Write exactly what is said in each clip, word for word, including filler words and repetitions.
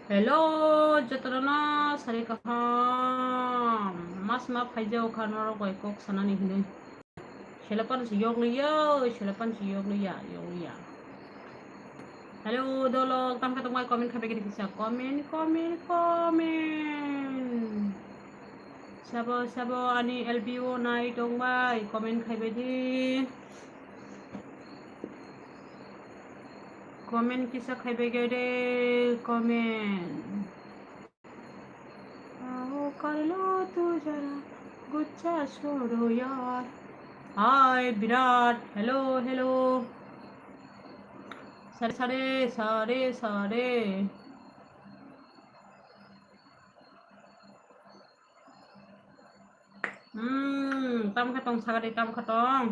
Hello, jotono sari kaham. Mas ma phaijao kha norok bai kok sanani hinwi. Selepan si yok liya, selepan si yok liya, yok liya. Hello, dolok, tam kha tongmai comment khabe gidi kisa. Comment, comment, comment. Sabo, sabo, ani L B O nai tongbai, comment khaibe di. Comment kisa khaibe gede, comment. Aao kar lo tu zara, guchha chhodo yaar. Hi, Virat. Hello, hello. Sare, sare, sare, sare. Hmm, tam kha tong sagadi, tam kha tong.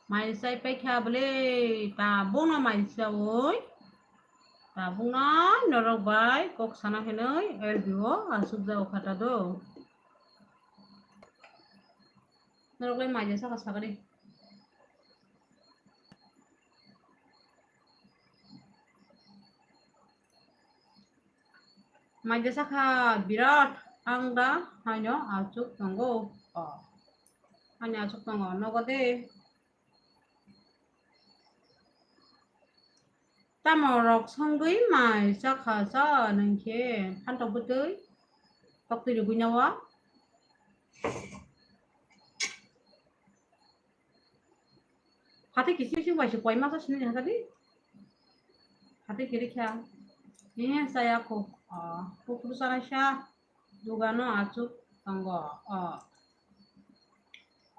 Mai chai pai kha bole, ta bono mai chaui. Tabukno norok bai kok sana hinwi L B O asuk jago kha ta do. Norok bai mai jesa kha sakari. Mai jesa kha birat ang da haino asuk tongo. O. Haino asuk tongo nogo de. Tamo rok songwi mai chakha sa nangkhe phantok bwtwi toktwi rwgwi nawa. Phatai kisi kisi bai se koi masa sini jaka di. Phatai kiri kha. Ni saya ko. Ah, pupuru sana sha. Dugano achuk tongo. O.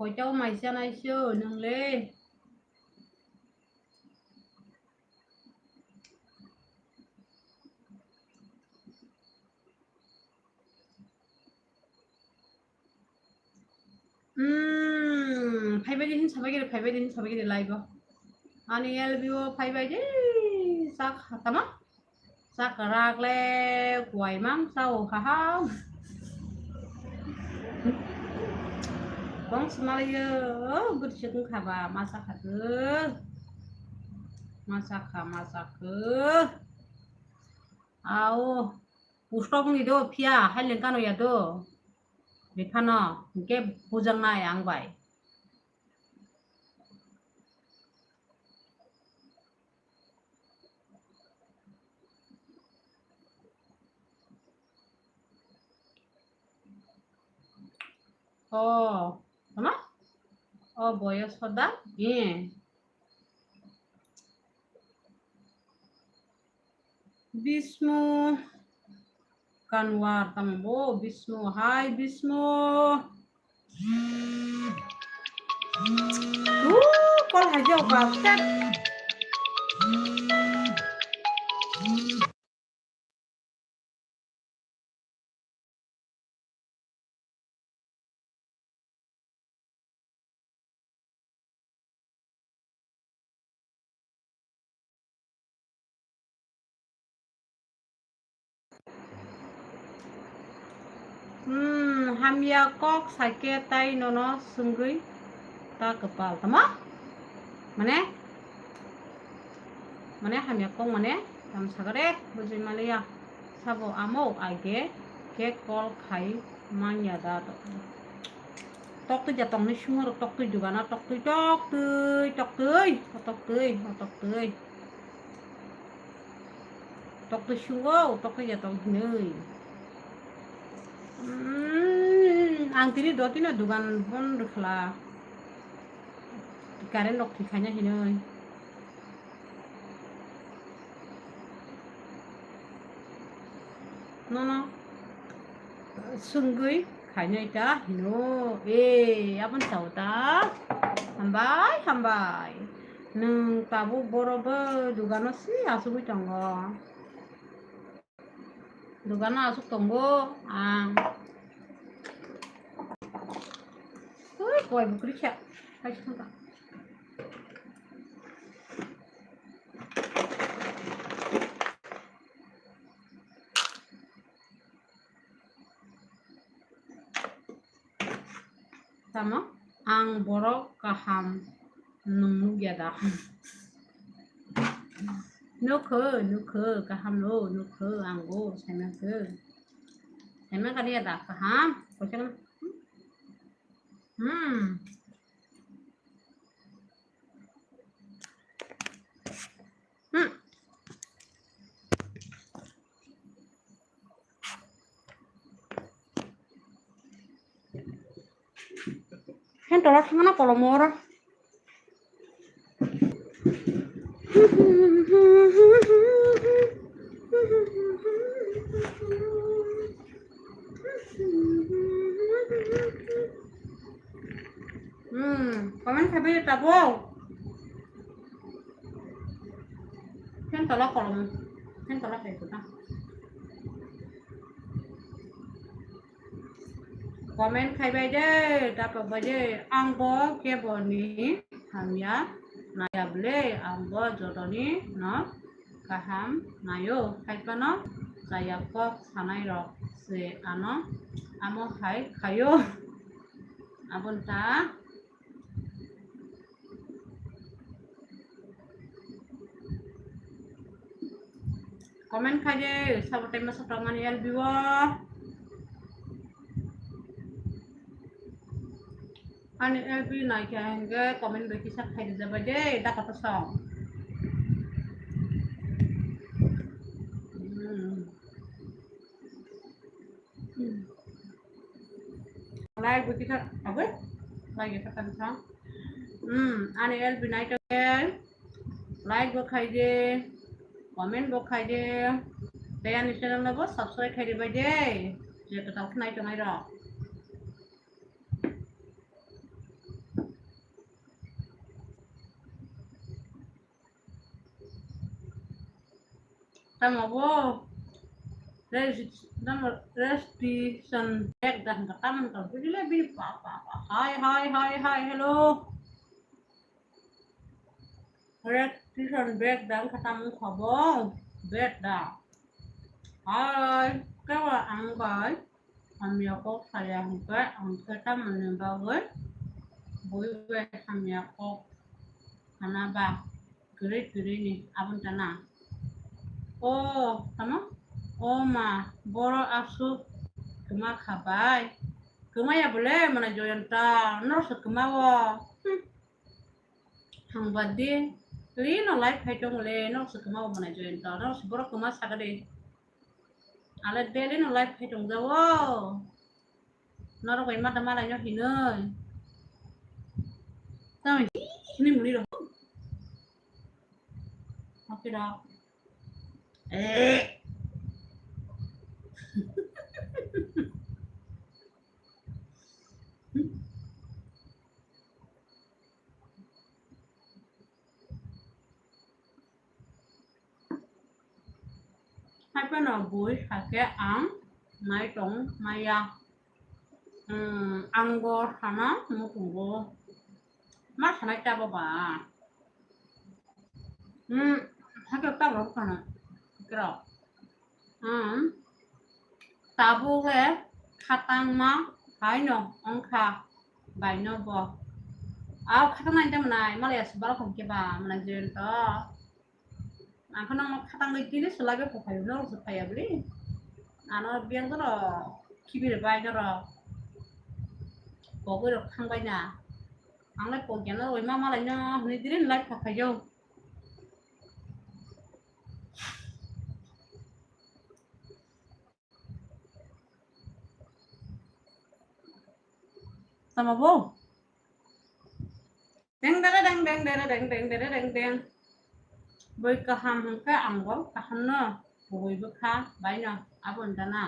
Koitao mai chanai se o nwngle. Hmm, phaibai di hin sabai giri, phaibai di hin sabai giri live o. Ani L B O phaibai di, sak hatama. Sak rak le kuai mang sao kaham. Bong smalayo, oh, good shooting khaba, masa khatu. Masa kha, masa kha. Ao, pustok ni do, phiya, hai lengkano ya do. Bephano, hingke bujang nai ang bai. O, tama? O, boyo soda, e. Bismu Kanwar tamo bo Bismu. Hi, Bismu. Uh, call hai jao ba. Hmm, hamya kok saikhe tai nono swngwi ta kwpal, tamo? Mane? Mane hamya kok mane tam sagare bujui maliya. Sabo amo age ke call khai manya da to. Toktwi ja tongni sumoro toktwi dugano toktwi, toktwi, toktwi, o toktwi, o toktwi. Toktwi sungo, toktwi ja tong hinwi. Hmm, ang tini dotino dugan bon rwkhla. Current rok thwi khaina hinwi. Nono swngwi khainai ta hino. E, aboni sao ta. Hambai, hambai. Nwng tabuk boro bo dugano si asugwi tongo. Dugano asuk tongo ang. Ui, koi bukri khe. Kaisa thangka. Tamo ang borok kaham nwng nukya da? Nukho, nukho, kaham no, nukho, ango, saimankho. Saimankha niya da, kaham. Kochang. Hmm. Hmm. Hen tola thangna kolomo oro. Hmm, comment khabai tabuk. Hen tola kolom, hen tola khabai ta. Comment khaibai de, datok bai de, ang bo kebo ni hamya naya bwle, ang bo jotoni no kaham nayo, haiphano chaya kok sanai rok se ano amo hai khayo. Aboni ta comment khaide, sabo tei masa tongmani L B o. Ani L B naikha hingke comment bai kisa khaide jabai de, da kota song. Hmm. Hmm. Like bo kisa, abe? Like kisa tangsa. Hmm, ani L B naitokhe like bo khaide, comment bo khaide, tei ani channel no bo subscribe khaide bai de. Je kwtal khe nai tongnai rok. Tamo bo? Regis-, tamo registration back da hwnka, tamo hwnka, bujile bini pa, pa, pa. Hi, hi, hi, hi, hello. Registration back da hwnka, tamo hwnka bo? Back da. Hi, kewa ang bai. Hamya kok saya hwnkhe ang khe tamoni bagwi bui bai hamya kok sana ba kwrwi kwrwi ni aboni tana. O tamo? O ma, boro aswk kwma kha bai. Kwmaya bole mwnai Joyanta, norokse kwmao. Hmm. Thangba di, lino live khai tongo le, norokse kwma bo mwnai Joyanta, norokse borok kwma sakha de. Ale daily no live khai tongjago. Norok bai mata malai no hinoi. Tamo hini muni rok. Happy rok. Eh. Haiphano bui hakhe ang nai tong maya. Hmm, ang bo sana muchungo. Ma sanai ta baba. Hmm, hakhe ta rok sana. Kro. Hmm. Tabuk le khatangma haino wngkha baino bo. Ao khatang nai ta mwnai, malai aswk borok hwn khe ba mwnai Joyanta. Ang khe nokno khatangwi tini swlaiwi phaio, norok se phaiya bwli. Ano biyang jora khibi rwbai norok. Pogwi rok thangbai na. Ang le pogya norok ma malai no hwnwi diri live kha phaio. Tamo bo? Deng dere deng deng dere deng deng dere deng deng. Bui kaham hwnkhe ang bo kaham no kubui bwkha bai no abo wngkha na.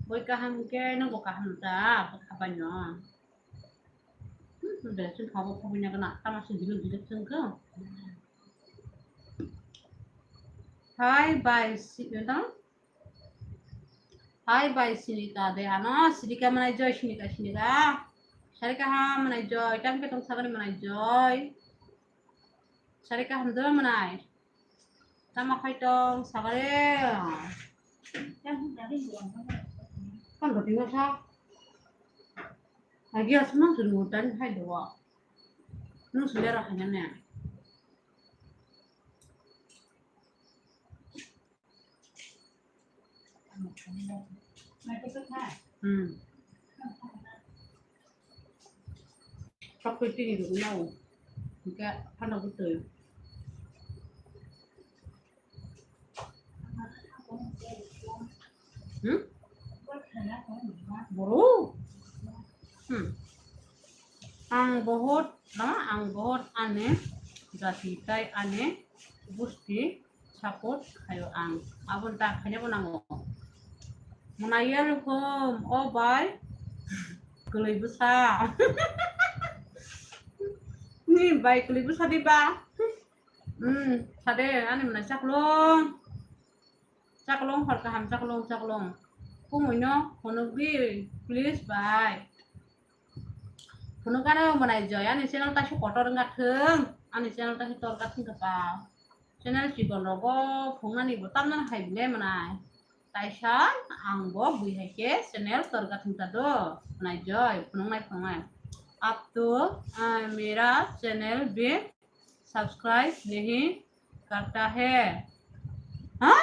Bui kaham hwnkhe nwng bo kaham ta bwkha bai no. Hmm, de chwng kha bo kha bui na gana tamo se jiluk jiluk chwng khe. Hai bai si no. Hai bai Sinika de ano, Sinika mwnai Joy, Sinika, Sinika. Sarika ha mwnai Joy, tang ke tong sagani mwnai Joy. Sarika ham do mwnai. Tama khai tong sagare. Kon do tingo sa. Agi asma suru tan hai do. Nu sule ra hanya ne. Hmm. Sok twi tini rwgwi nao. Hingke phano bwtwi. Hmm? Boro? Hmm. Ang bohot, na, ang bohot ani jati tai ani gusti support khaio ang. Aboni ta khainabo nango. Mwnai welcome, o bai. Kwlwi bwsa. Ni bai kwlwi bwsa di ba? Hmm, sade, ani mwnai chaklong. Chaklong, hor kaham, chaklong, chaklong. Kumuino phunukdi, please, bai. Phunukgano mwnai joy, ani channel taisuk kotor wngkha thung, ani channel taisuk torkha thung kha pa. Channel chikon rogo phungnani bo tamnani hai bile mwnai. Taisa ang bo bui hai khe channel torkha thung ta do, mwnai joy, phunuknai phunuknai. Ab to, ah, mera channel bhi subscribe nahi karta hai. Ha?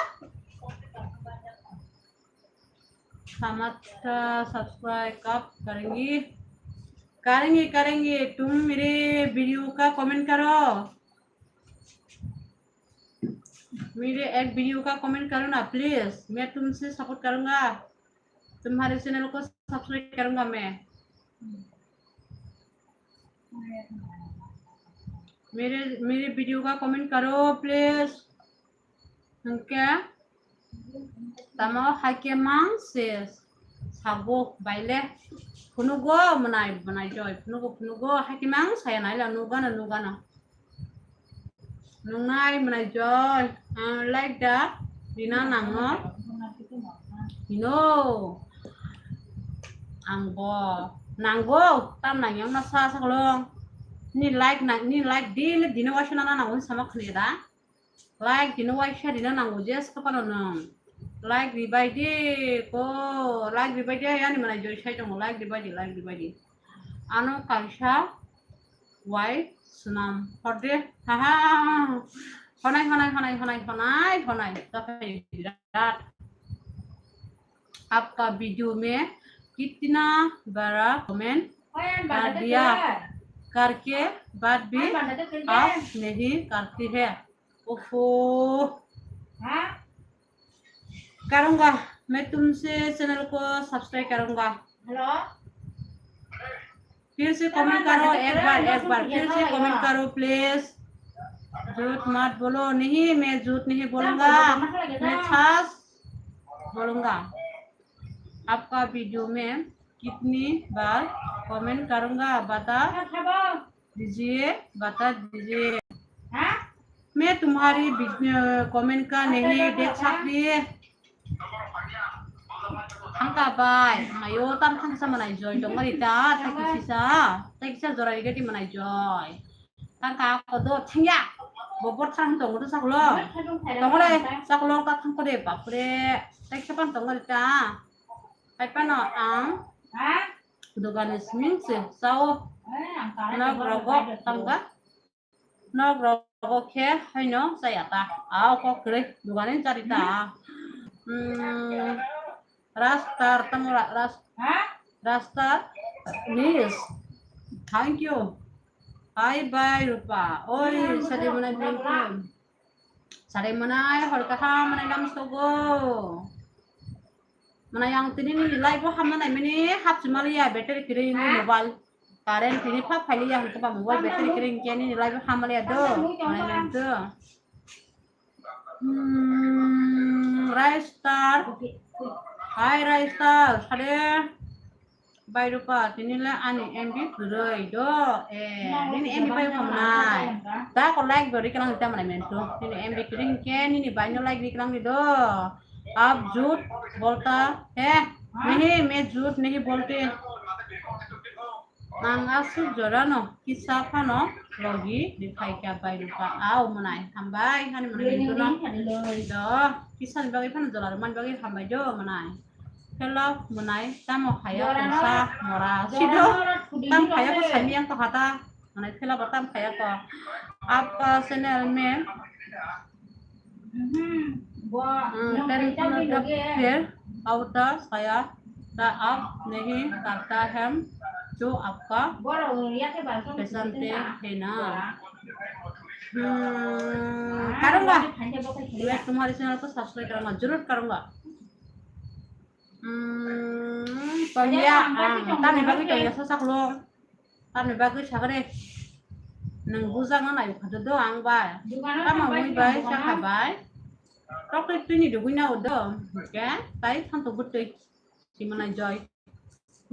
Samata subscribe kab karenge? Karenge, karenge. Tum mere video ka comment karo. Mere ek video ka comment karo na, please. Main tumse support karunga. Tumhare channel ko subscribe karunga main. Mere, mere video ka comment karo, please. Hingke tamo haike mang se sago baile. Phunugo mwnai, mwnai joy, phunugo, phunugo, haike mang saya naila nugana, nugana. Nungnai mwnai joy, ah, like da, dina nangno. Hino. Ang bo nanggo, tam nang yang na sa sa kolong. Ni like na, ni like di, ni dino waisa na na nang sama khne da. Like dino waisa dino nang je sa pano nang. Like di bai di ko, like di bai di, ani mwnai joy sai tongo, like di bai di, like di bai di. Ano kaisa wai swnam horde. Ha ha. Honai, honai, honai, honai, honai, honai. Tapai birat. आपका वीडियो में कितना बड़ा कमेंट कर दिया, करके बाद भी आप नहीं करती है। ओफो। करूँगा, मैं तुमसे चैनल को सब्सक्राइब करूँगा। फिर से कमेंट करो एक बार, एक बार फिर से कमेंट करो प्लीज। झूठ मत बोलो। नहीं, मैं झूठ नहीं बोलूँगा, मैं सच बोलूँगा। आपका वीडियो में कितनी बार कमेंट करूँगा, बता दीजिए, बता दीजिए। मैं तुम्हारी वीड-, अ, कमेंट का नहीं देख सकती। Thangka bai, mayo tam thangsa manai joy tongmani ta, thangki sisa, thangki sisa jorai gati manai joy. Thangka ako do thangya, bobor thang tongo do saklo. Tongole saklo ta thangko de bapre, thangsa pan tongmani ta. Hai pano ang dogan sming se sao. Nok rogo tangga. Nok rogo khe haino chaya ta. Ao kok kwrwi dogani chari ta. Hmm. Rastar tamo ra-, ras-, rastar. Miss. Thank you. Bye bye Rupa. Oi, sadi manai bengkun. Sadi manai hor kaham manai nam sogo. Manai ang tini ni live o hamna nai mani hap chimali ya battery kiri ni mobile. Current tini phap phaili ya hwnkhe ba mobile battery kiri hwnkhe nini live hamaliya do, manai nang do. Hmm, Rai Star. Hai Rai Star, sade. Bai Rupa, tini le ani M B kwrwi do. Eh, nini M B bai khamnai. Da ko like bo riklang ta manai mentu. Nini M B kwrwi hwnkhe nini bai no like riklang di do. Ab jut bolta hai. Nahi me jut nahi bolte. Ang aswk jorano kisa phano logi rwphai kha bai rwkha. Au mwnai, hambai hani mwnai. Bini do, kisani bagwi phano jola rwmani bagwi hambai do mwnai. Hello mwnai, tamo haya kisa mora sido. Tam haya ko sami yang to hata. Mwnai thela ba tam haya ko. Apka channel me. Hmm, ten pura phir. आवता साया, ता आप नहीं करता हम जो आपका पसंद है ना। Hmm, karunga. Like, tumhari channel ko subscribe karunga, jarur karunga. Hmm, tongya, ah, tani bagwi tongya sasak lo. Tamni bagwi sagre. Nwng bujak no nai kha do ang bai. Tamo mui bai sakha bai. Tok tok tini dugui na udo. Ke tai thanto butui. Simana joy.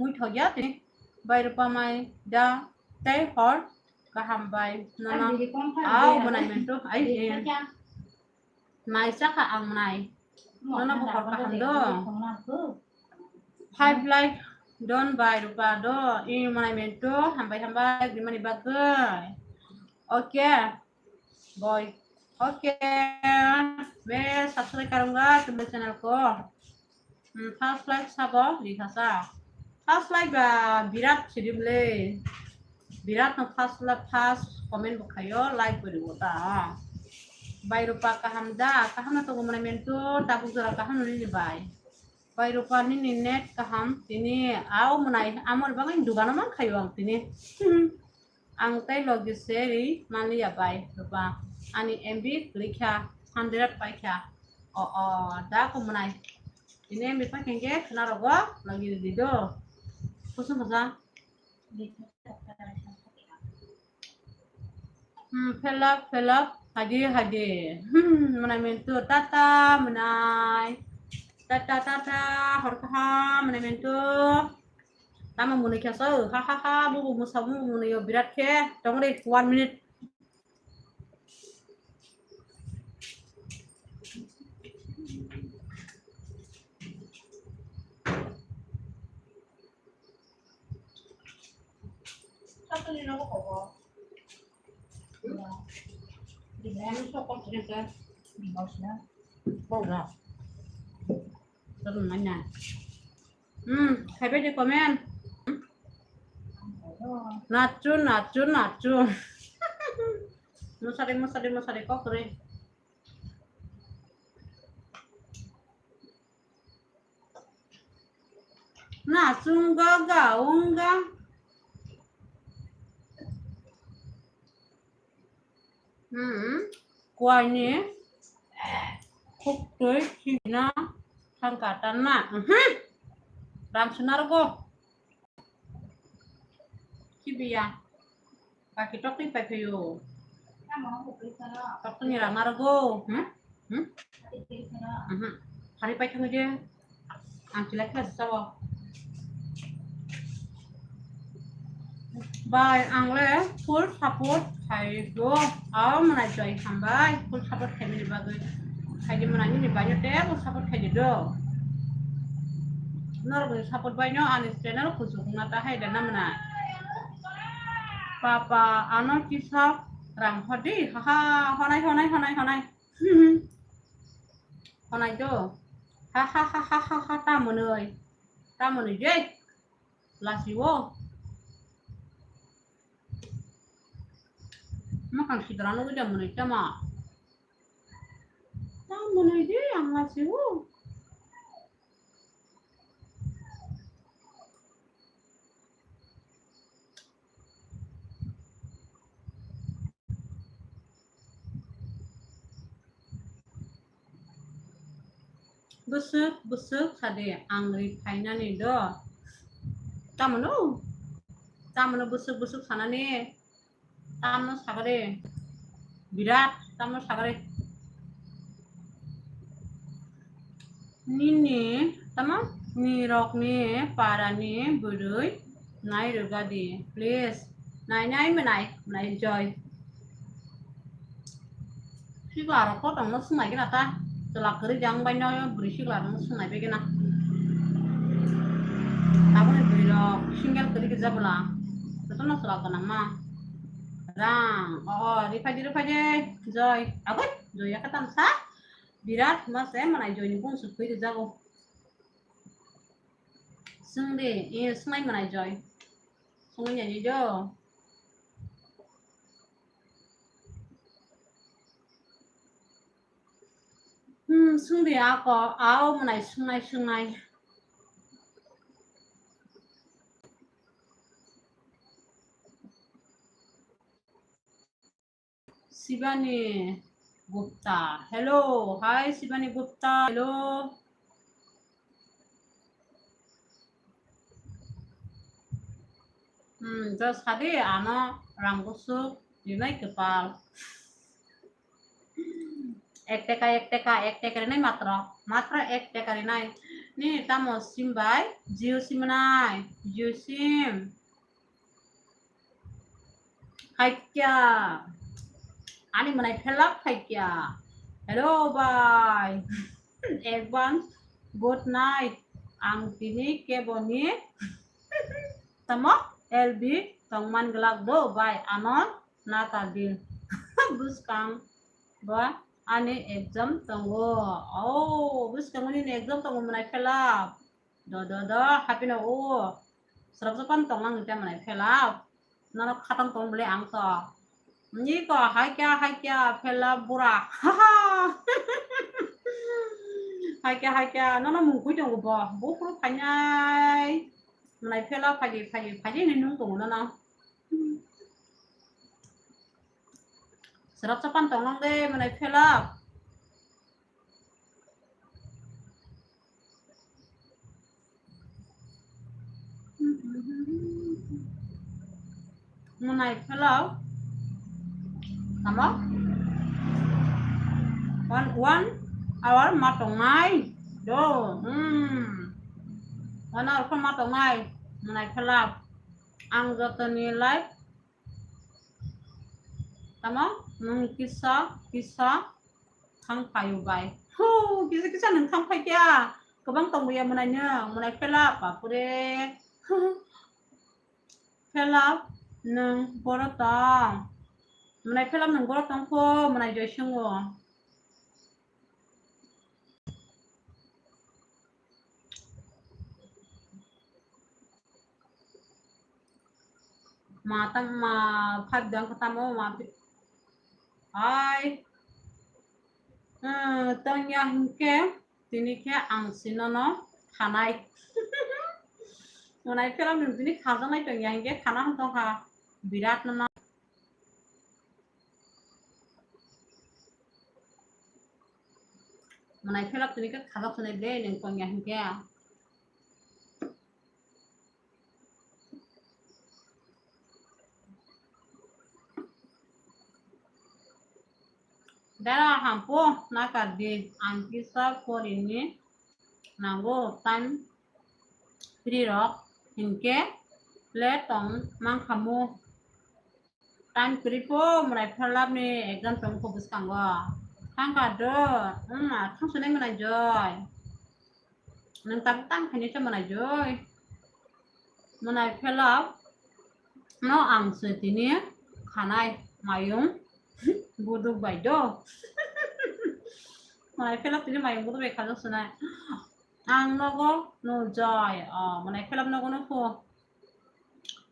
Mui thogya tini. Bai rupa mai da. Tai hor. Kaham bai. Nana. Au manai mentu. Ai he. Nai sakha ang nai. Nono bo hor kaham do. Five like don bai rupa do. I manai mentu hambai hambai rimani bagwi. Okay. Boy. Okay. Be subscribe karunga tumbe channel ko. Hmm, first like sabo likhasa. First like ba Birat sidim le. Birat no first la, first comment bo khayo, like bo ribo ta. Bai rupa kaham da, kaham no tongo manai mentu, tabuk jora kaham no nini bai. Bai rupa nini net kaham, tini au manai amor bangai dugano man khayo ang tini. Ang tai logi se ri manliya bai rupa. Ani M B kwrwi kha, hundred pai kha. O, o, da ko manai. Tini M B pai khe khna rogo logi di do. Kusum kasa. Hmm, felak, felak, hadi, hadi. Hmm, manai mentu, tata, manai. Tata, tata, hor kaham, manai mentu. Tamo mwnwi kha so, ha, ha, ha, bubu mwsa, bubu mwnwi o birat khe. Tongri, one minute. Hmm, hai bai de comment. Nachu, nachu, nachu. Musari, musari, musari, kok re. Na chunga ga unga. Hmm. Kuaini khuktwi khibina thangka tanna. Mhm. Ram sunargo. Khibiya. Kaki tokni pai phaio. Tokni rang narwgo. Hmm? Hmm? Mhm. Hari pai thangwi de. Ang chilai khe sao. Bai, ang le full support khai do. Ao mwnai joy hambai, full support khai mini bagwi. Khai di mwnai nini bai no tebo support khai di do. Norok ni support bai no ani channel kuchuk na ta hai da na mwnai. Papa, ano kisa rang hodi, ha ha, honai, honai, honai, honai. Honai do. Ha, ha, ha, ha, ha, ha, ta mwnwi. Ta mwnwi je. Lasi o. Makang sidra no gida mwnwi tama. Ta mwnwi je ang lasi o. Bwswk, bwswk sadi ang ri phainani do. Tamano? Tamano bwswk, bwswk sanani? Tamno sagade. Birat, tamno sagade. Nini, tamo? Nirokni parani bwrwi nai rwgadi, please. Nai, nai, mwnai, mwnai, joy. Sikla rok to tongno swngnaigena ta. Chwla kwrwi jang bai no bwrwi sikla rokno swngnaibegena. Tabukni bwrwi rok single kwrwi khe jabwla. Jotono chwla gwnangma. Rang, o, o, riphaidi, riphaidi, joy. Agoi, joy yakhe tamsa. Birat hwnma se mwnai joy ni bung sukhui rijago. Swngdi, e, swngnai mwnai joy. Swngwi nai jo. Hmm, swngdi ako, ao mwnai swngnai swngnai. Sibani Gupta. Hello. Hi, Sibani Gupta. Hello. Hmm, just hadi ano rang gusuk, yunai kepal. Ek teka, ek teka, ek teka rinai matro. Matro ek teka rinai. Ni tamo sim bai? Jio sim nai. Jio sim. Haikya. Ani mwnai phelak haikya. Hello, bai. Advance good night. Ang tini keboni tamo L B tongman glak do, bai. Ano nata din. Buskang ba ani exam tongo. Oh, buskang ni exam tongo mwnai phelak. Do, do, do, happy no o. Srap srap pan tong lang te mwnai phelak. Nono khatang tong bole ang to. Ni ko haikya, haikya, phelak bura. Haikya, haikya, nono mungkui tongo bo. Bo phuru phainai. Mwnai phelak phaidi, phaidi, phaidi ni nung tongo nono. Srap srap pan tong lang de mwnai phelak. Mwnai phelak. Tamo? One, one hour ma tongnai. Do. Hmm. One hour khe ma tongnai. Mwnai phelak. Ang jotoni life Tamo nwng kisa kisa thang phaio bai. Hu, kisa kisa nwng thang phai kya? Kwbang tongwi ya mwnai nwng, mwnai phelak, bapure. Phelak nwng boro tong. Mwnai phelak nwng boro tong kho, mwnai joi swngo. Ma tam, ma phak dang kha tamo ma pi-, ai. Eh, tong ya hinkhe tini khe ang sinono khanai. Mwnai phelak nwng tini khajaknai tong ya hinkhe khana hwn tong kha birat no. Mwnai phelak tini khe khajak swnai de nwng tong ya hinkhe. Dara hampo nakar di ang kisa porini nango time free rok hinkhe le tong mankhamu. Time kwrwi pho mwnai phelak ni exam tong kho bwskango. Thangkha do, wngma thangsunai mwnai joi. Nwng tabuk tang khaini se mwnai joi. Mwnai phelak no ang se tini khanai mayung buduk bai do. Mwnai phelak tini mayung buduk bai khajak sunai. Ang nogo no joi. Oh, mwnai phelak nogo no pho.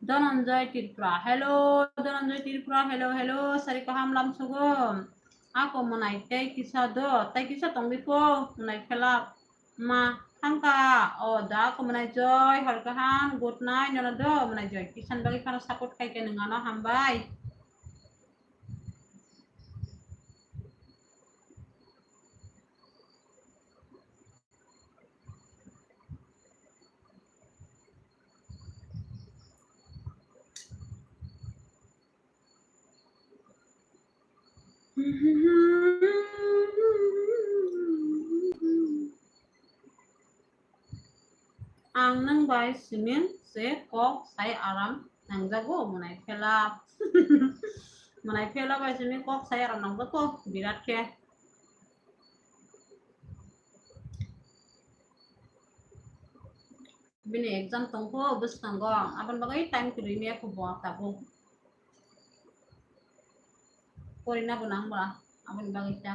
Dhananjay Tripura. Hello, Dhananjay Tripura. Hello, hello. Sari kaham lam sugo. Ako mwnai tei kisa do. Tei kisa tongwi ko. Mwnai phelak. Ma, thangka. O, da ako mwnai joy. Hor kaham. Good night. Nono do. Mwnai joy. Kisan bagwi phano support khai khe nwng ano hambai. Ang nwng bai simi se kok sai aram nangjago mwnai phela. Mwnai phela bai simi kok sai aram nangjago birat khe. Bini exam tongkho bwskango, aboni bagwi time kwrwi maya kho bo tabuk. Porina bo nang ba, aboni bagwi ta.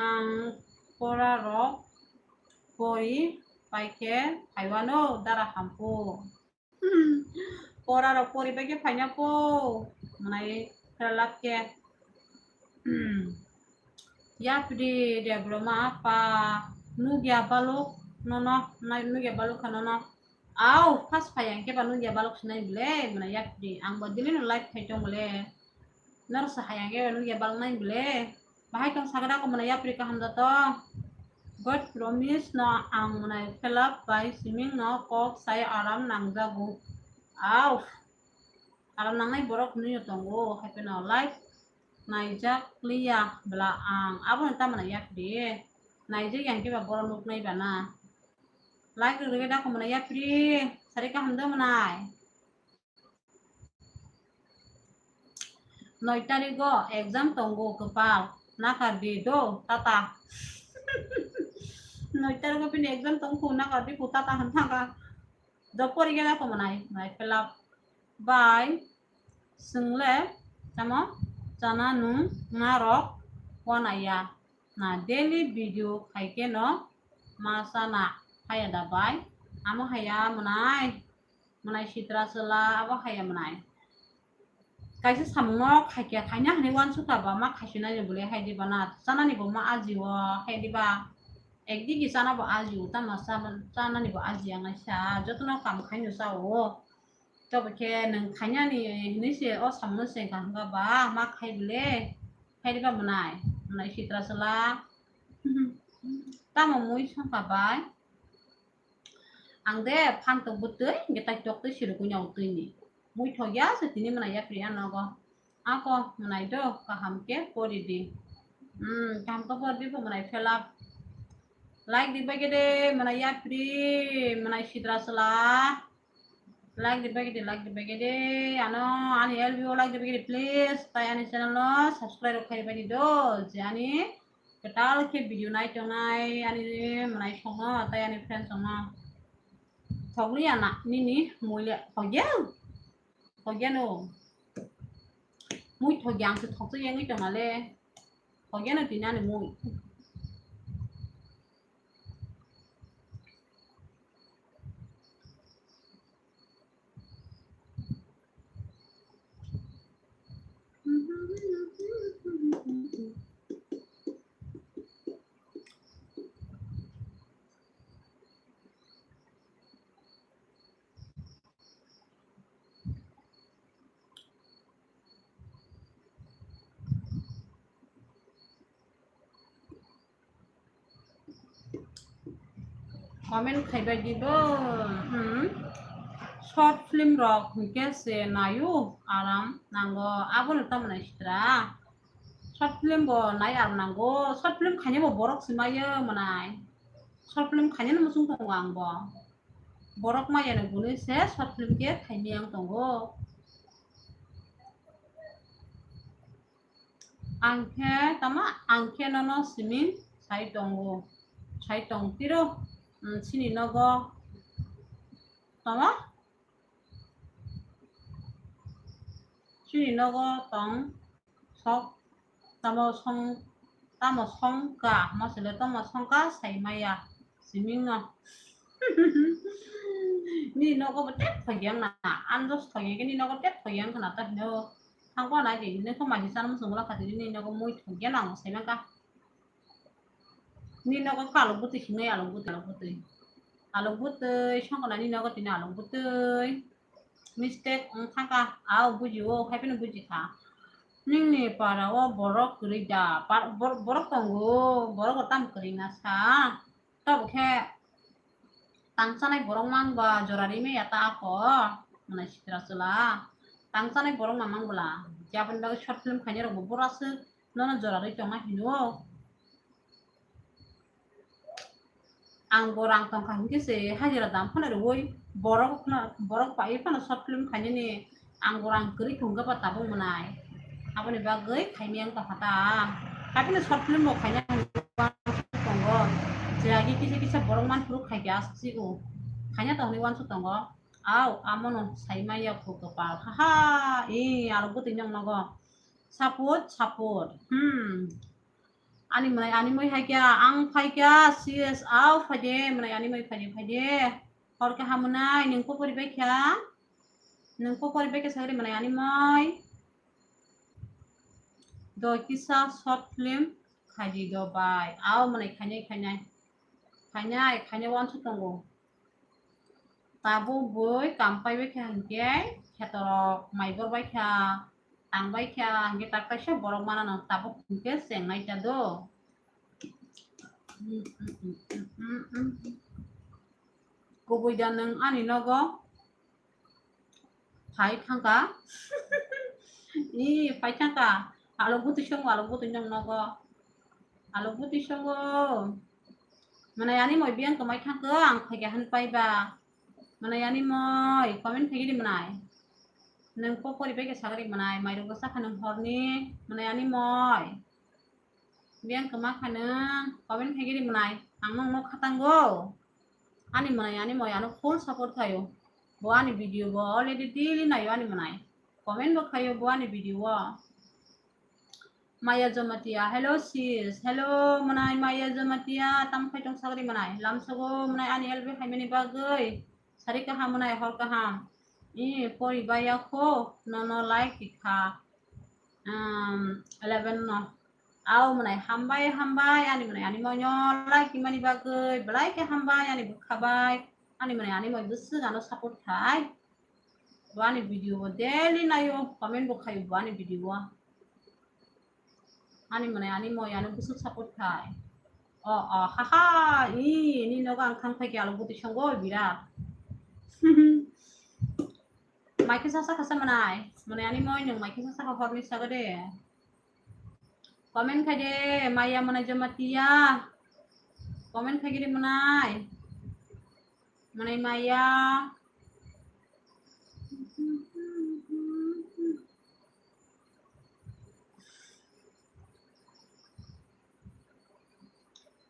Ang pora rok pori paikhe phaiwano dara hamkho. Pora rok pori bai khe phaina po, mwnai khlak khe. Yapri Debbarma apa nugya baluk nono, nai nugya baluk kha nono. Au, first phai ang khe ba nungya balok sinai bile, mwnai yapri. Ang bo daily no live khai tong bile. Nor sa hai ang khe ba nungya balok nai bile. Bahai tong sakda ko mwnai yapri kaham da to. God promise no ang mwnai fill up bai siming no kok sai aram nangjago. Au. Aram nangnai borok nui tongo, hai phano live naijak liya bwla ang. Abono tamo nai yapri. Naijak yang khe ba borok nuknai bana. Like rwgwi da kho mwnai yapri. Sari kaham do mwnai. Noi tarigo exam tongo kwpal. Nakar di do tata. Noi tarigo bini exam tong khu nakar di khu tata han thangka. Do porikhe da kho mwnai. Mwnai fill up bai. Swngle tamo chana nung narok wanaya na daily video khaikhe no ma chana haya da bai. Amo haya mwnai, mwnai sitra chwla abo haya mwnai. Kaisa samungno khaikhe khaina hwnwi wansukha ba ma khaisinani bwlwi hai diba na chanani bo ma ajio hai diba. Ekdigi chana bo ajio tamo chanani bo ajiya ngaisa jotono kam khaino chao. Tobo khe nwng khainani hinwi se o samungno se kaham kha ba ma khai bwle khai diba mwnai, mwnai sitra chwla. Tamo mui songkha bai. Ang de phan tok bwtwi hwnkhe tai tok twi sirigwi nw twi ni. Mui thok ya se tini mwnai yapri ya nogo. Ako mwnai do kaham khe pori di. Hmm, kaham khe pori di bo mwnai fill up. Like di bagede mwnai yapri, mwnai sitra chwla. Like di bagede, like di bagede. Ano ani L B O like di bagede please. Tai ani channel no subscribe rok khai bani do. Je ani kwtal khe video nai tongnai ani mwnai songno tai ani friends songno. Thokliya na nini muile thokya. Thokya no. Mui thokya ang se thokto yangwi tongale. Thokya no tini ani mui. Comment khaibai dibo, hmm. Short film rok hwnkhe se naio, aram nango, abono tamo nai sitra. Short film bo nai aram nango, short film khaina bo borok se maio mwnai. Short film khaina no muchung tongo ang bo. Borok maya ni bunui se short film khe khaimya wng tongo. Ang khe tama, ang khe nono simi sai tongo, sai tong tiro, mm, chini nogo tama, chini nogo tong sok, tamo song, tamo songka, mosile tamo songka sai maya, siming no. Ni nogo bo tek thogyang na, anjos thogyang khe ni nogo tek thogyang khna ta hino. Thangkho nai di, nini kho mai se chana muchung bwla kha di, nini nogo mui thok ya nang sai mangkha. Nini nogo khe alok bwtwi hinwi alok bwtwi, alok bwtwi. Alok bwtwi, songkha nai nini nogo tini alok bwtwi. Mistake wng thangkha, ao buji o, hai phano buji kha. Nini para o borok kwrwi da, par-, bor-, borok tongo, borok bo tamo kwrwi na sa. Tabuk khe tang chanai borok mang ba jora ri maya ta ako, mwnai sitra chwla. Tang chanai borok ma mang bwla. Je aboni bagwi short film khainai rok bo bura swk nono jora ri tongna hino. Ang bo rang tong kha hinkhe se hajira dam phano rwui borok phano, borok pai phano short film khainani. Ang bo rang kwrwi thung khe ba tabuk mwnai. Aboni bagwi khaimya wng tongkha ta. Haphino short film bo khaina hinwi uansuk tongo. Je agi kisa kisa borok manphuru khaikhe aswk si o. Khaina tongni uansuk tongo. Au, amono saimaya khu kwpal. Ha ha, ee, aro bwtwi nong nogo. Support, support. Hmm. Ani mwnai, ani moi hai kya, ang phai kya, C S au phai de, mwnai ani moi phai de, phai de. Hor khe hamunai, nung ko pori bai kha? Nung ko pori bai kha sagri mwnai ani moi? Do kisa short film khai di do bai. Au mwnai khainai, khainai. Khainai, khainai uansuk tongo. Tabuk bui kam paibai kha hinkhe khetorok mai bor bai kha, tang bai kha hinkhe tak kaisa borok mana nang tabuk hinkhe chengnai ta do. Kubui da nwng ani nogo phai thangkha. I phai thangkha. Alok bwtwi songo, alok bwtwi nwng nogo. Alok bwtwi songo. Mwnai ani moi biyang kwmai thangkha, ang phaikha hwn paiba. Mwnai ani moi, comment khaigidi mwnai. Nwng kok pori bai khe sagadi mwnai, mairok bwsa kha nwng horni, mwnai ani moi. Biyang kwma kha nwng, comment khaigidi mwnai, ang nwng no khatango. Ani mwnai, ani moi ano full support khaio. Bo ani video bo already daily naio ani mwnai. Comment bo khaio bo ani video o. Maya Jamatia, hello sis, hello mwnai Maya Jamatia, tam khai tong sagri mwnai, lamsogo mwnai ani L B haimani bagwi, sari kaham mwnai hor kaham, i pori baya kho, no no like kha, um, eleven no, au mwnai hambai hambai, ani mwnai ani moino like mani bagwi, belai khe hambai, ani bwkha bai, ani mwnai ani moi bwswk ano support khai, bo ani video bo daily naio, comment bo khaio bo ani video o. Ani mwnai ani moi ano bwswk support khai. O, o, ha, ha, i, ni nogo ang thang phaikhe alok bwtwi songo birat. Mai khe sasa khasa mwnai. Mwnai ani moi nwng mai khe sasa kha horni sago de. Comment khai de, Maya mwnai Jamatia. Comment khai giri mwnai. Mwnai Maya.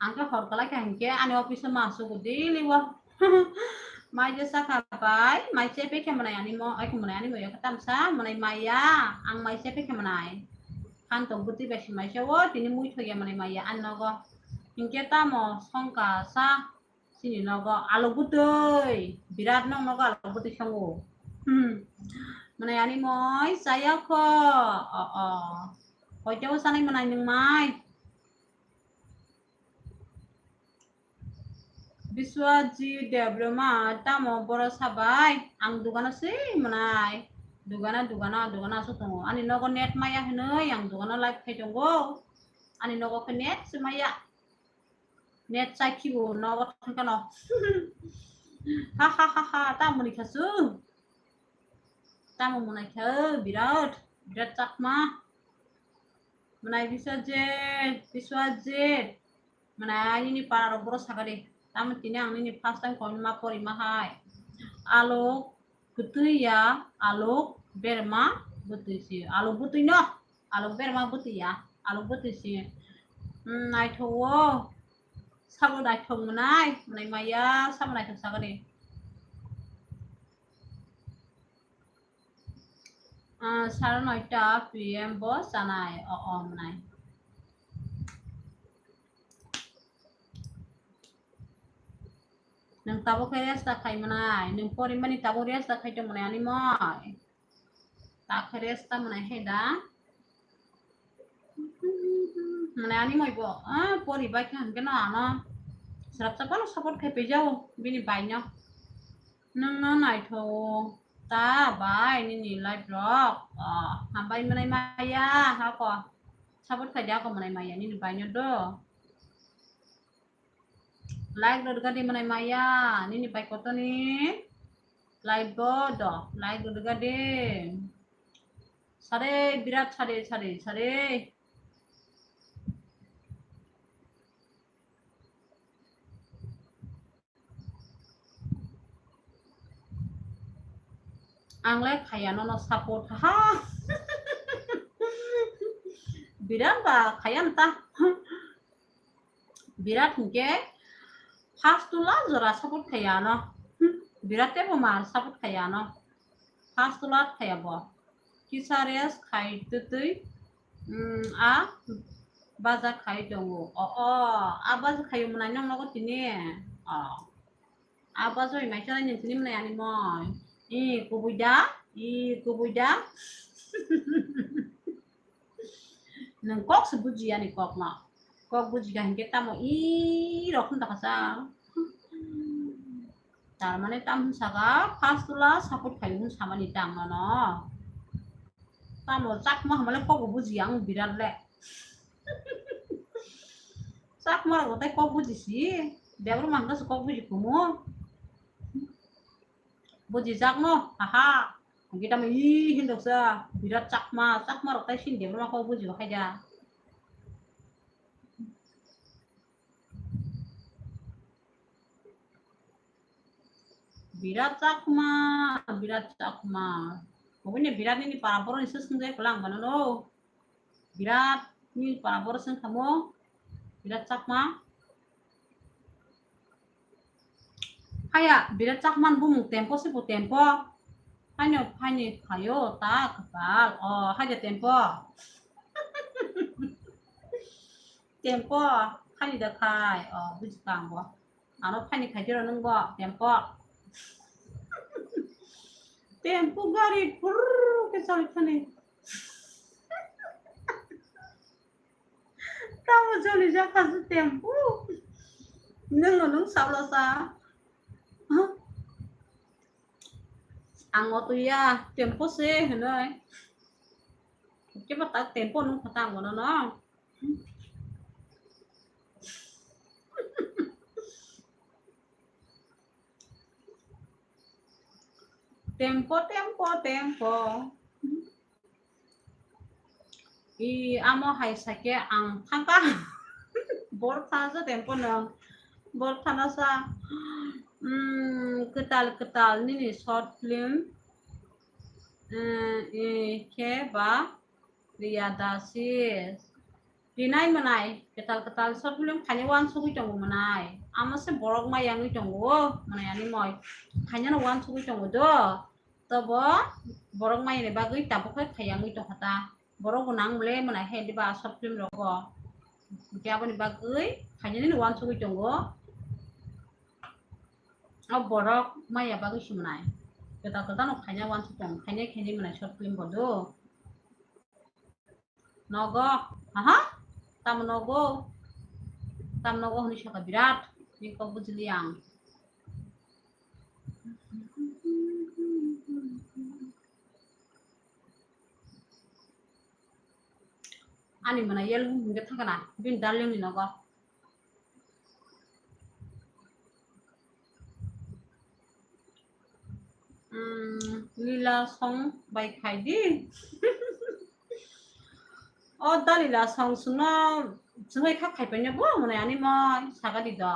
Ang khe hor kwlai kha hinkhe ani office o ma sugo daily o. Mai je sakha bai, mai chepe khe mwnai ani mo, ai khe mwnai ani mo yo khe tamsa, mwnai Maya, ang mai chepe khe mwnai. Phan tong bwtwi bai se mai se o, tini mui thok ya mwnai Maya ani nogo. Hinkhe tamo songkha sa, Sini nogo alok bwtwi, birat nong nogo alok bwtwi songo. Hmm. Mwnai ani moi chaya kho. O, o. Hoite o sanai mwnai nwng mai. Biswajit Debbarma tamo boro sabai. Ang dugano se mwnai. Dugana, dugana, dugana aswk tongo. Ani nogo net maya hinwi ang dugano live khai tongo. Ani nogo khe net se maya. Net chai khibo nogo thangkano. Ha, ha, ha, ha, tamo mwnai kha su. Tamo mwnai kha, birat, birat chakma. Mwnai Biswajit, Biswajit. Mwnai nini para rok boro sakha de. Tamo tini ang nini first time koinma pori ma hai. Alok bwtwi ya, alok berma bwtwi si. Alok bwtwi no. Alok berma bwtwi ya, alok bwtwi si. Hmm, naithok o. Sabo naithok mwnai, mwnai maya, sabo naithok sagani. Ah, sara noita P M bo chanai, o, o, mwnai. Nwng tabuk khe resta khai mwnai, nwng porimani tabuk resta khai tong mwnai ani moi. Ta khe resta mwnai hai da. Mwnai ani moi bo, ah, pori bai khe hwnkhe no ano srapsa phano support khai pijao bini bai no. Nwng no naitho ta bai nini live rok. Ah, hambai mwnai maya hako. Support khai da ako mwnai maya nini bai no do. Like rwdwkha di mwnai maya, nini bai kotoni live bo do, like rwdwkha di. Sare, birat sare, sare, sare. Ang le khaya nono support ha. Birat ba khaya ta. Birat hinkhe first to last jora support khaya no. Birat tebo mar support khaya no. First to last khaya bo. Kisa rest khai twtwi, mm, a baja khai tongo. O, o, a baja khayo mwnai nong nogo tini. O. A baja bai mai chalai nini tini mwnai ani moi. I kubui da, i kubui da. Nwng kok se bujiya ni kok no. Kok bujiya hinkhe tamo i rok hwn ta kasa. Tar mane tam saka first to last support khai hwn samani tang nono. Tamo Chakma hamale kok buji ang birat le. Chakma rok tai kok buji si. Debra mangka su kok buji kumu. Buji jak no. Aha. Kita me i hindo sa. Birat Chakma. Chakma rok tai sin Debra ma kok buji khai ja. Birat Chakma, Birat Chakma. Oboni Birat nini para borok ni swsung jai kwlang mano no. Birat ni para borok swng kamo. Birat Chakma. Haya, Birat Chakma ni bumung Tempo se bo Tempo. Haino phaini phaio ta kwtal. O, haja Tempo. Tempo, phaini da khai. O, buji kang bo. Ano phaini khai jero nung bo, Tempo. Tempo gari phur ke chali thani. Tamo choli jakha su Tempo. Nung no nung sabla sa. Ang o tuya Tempo se hinoi. Kebo tak Tempo nung kha tang bono no. Tempo, Tempo, Tempo. I amo hai sake ang thangka. Bor thana sa Tempo no. Bor thana sa. Hmm, kwtal kwtal nini short film. Hmm, i khe ba Priya Dasi. Rinai mwnai, kwtal kwtal short film khaina uansugwi tongo mwnai. Amo se borok maya wngwi tongo, mwnai ani moi. Khainano uansugwi tongo do. Tobo borok maya ni bagwi tabuk khai khaya wngwi tongkha ta. Borok bo nang mole mwnai he diba short film rogo. Hwnkhe aboni bagwi khainani uansugwi tongo. O borok maya bagwi se mwnai. Kwtal kwtal no khaina uansuk tongo. Khaina khaina mwnai short film bo do. Nogo, aha, tamo nogo, tamo nogo hwnwi saka birat, ni kok bujili ang. Ani mwnai yel hwnkhe thangkana, bini darling ni nogo. Hmm, lila song bai khai di. O dalila song sungno sungwi kha khai paino bo mwnai ani moi saka di do.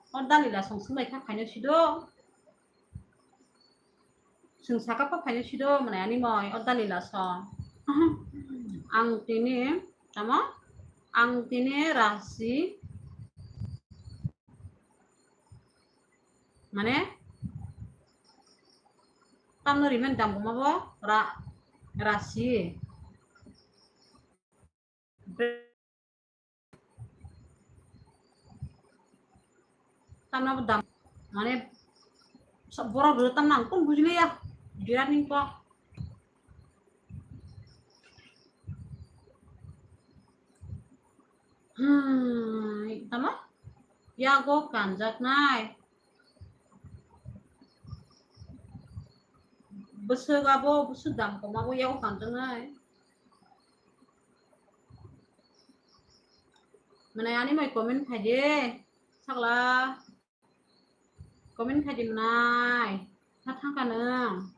O dalila song sungwi kha khaino sido. Sung saka pa phaino sido mwnai ani moi o dalila song. Ang tini tamo? Ang tini rasi mane tamno rimen dam bo ra rasi. Tamno bo dam, mane, borok rwtang nang kung bujiliya, birat ni kok. Hmm, tamo? Yago kanjaknai. Bwswk abo, bwswk dam koma bo yago kanjaknai. Mwnai ani mai comment khai di, sakla. Comment khai di mwnai. Tha thangka nwng.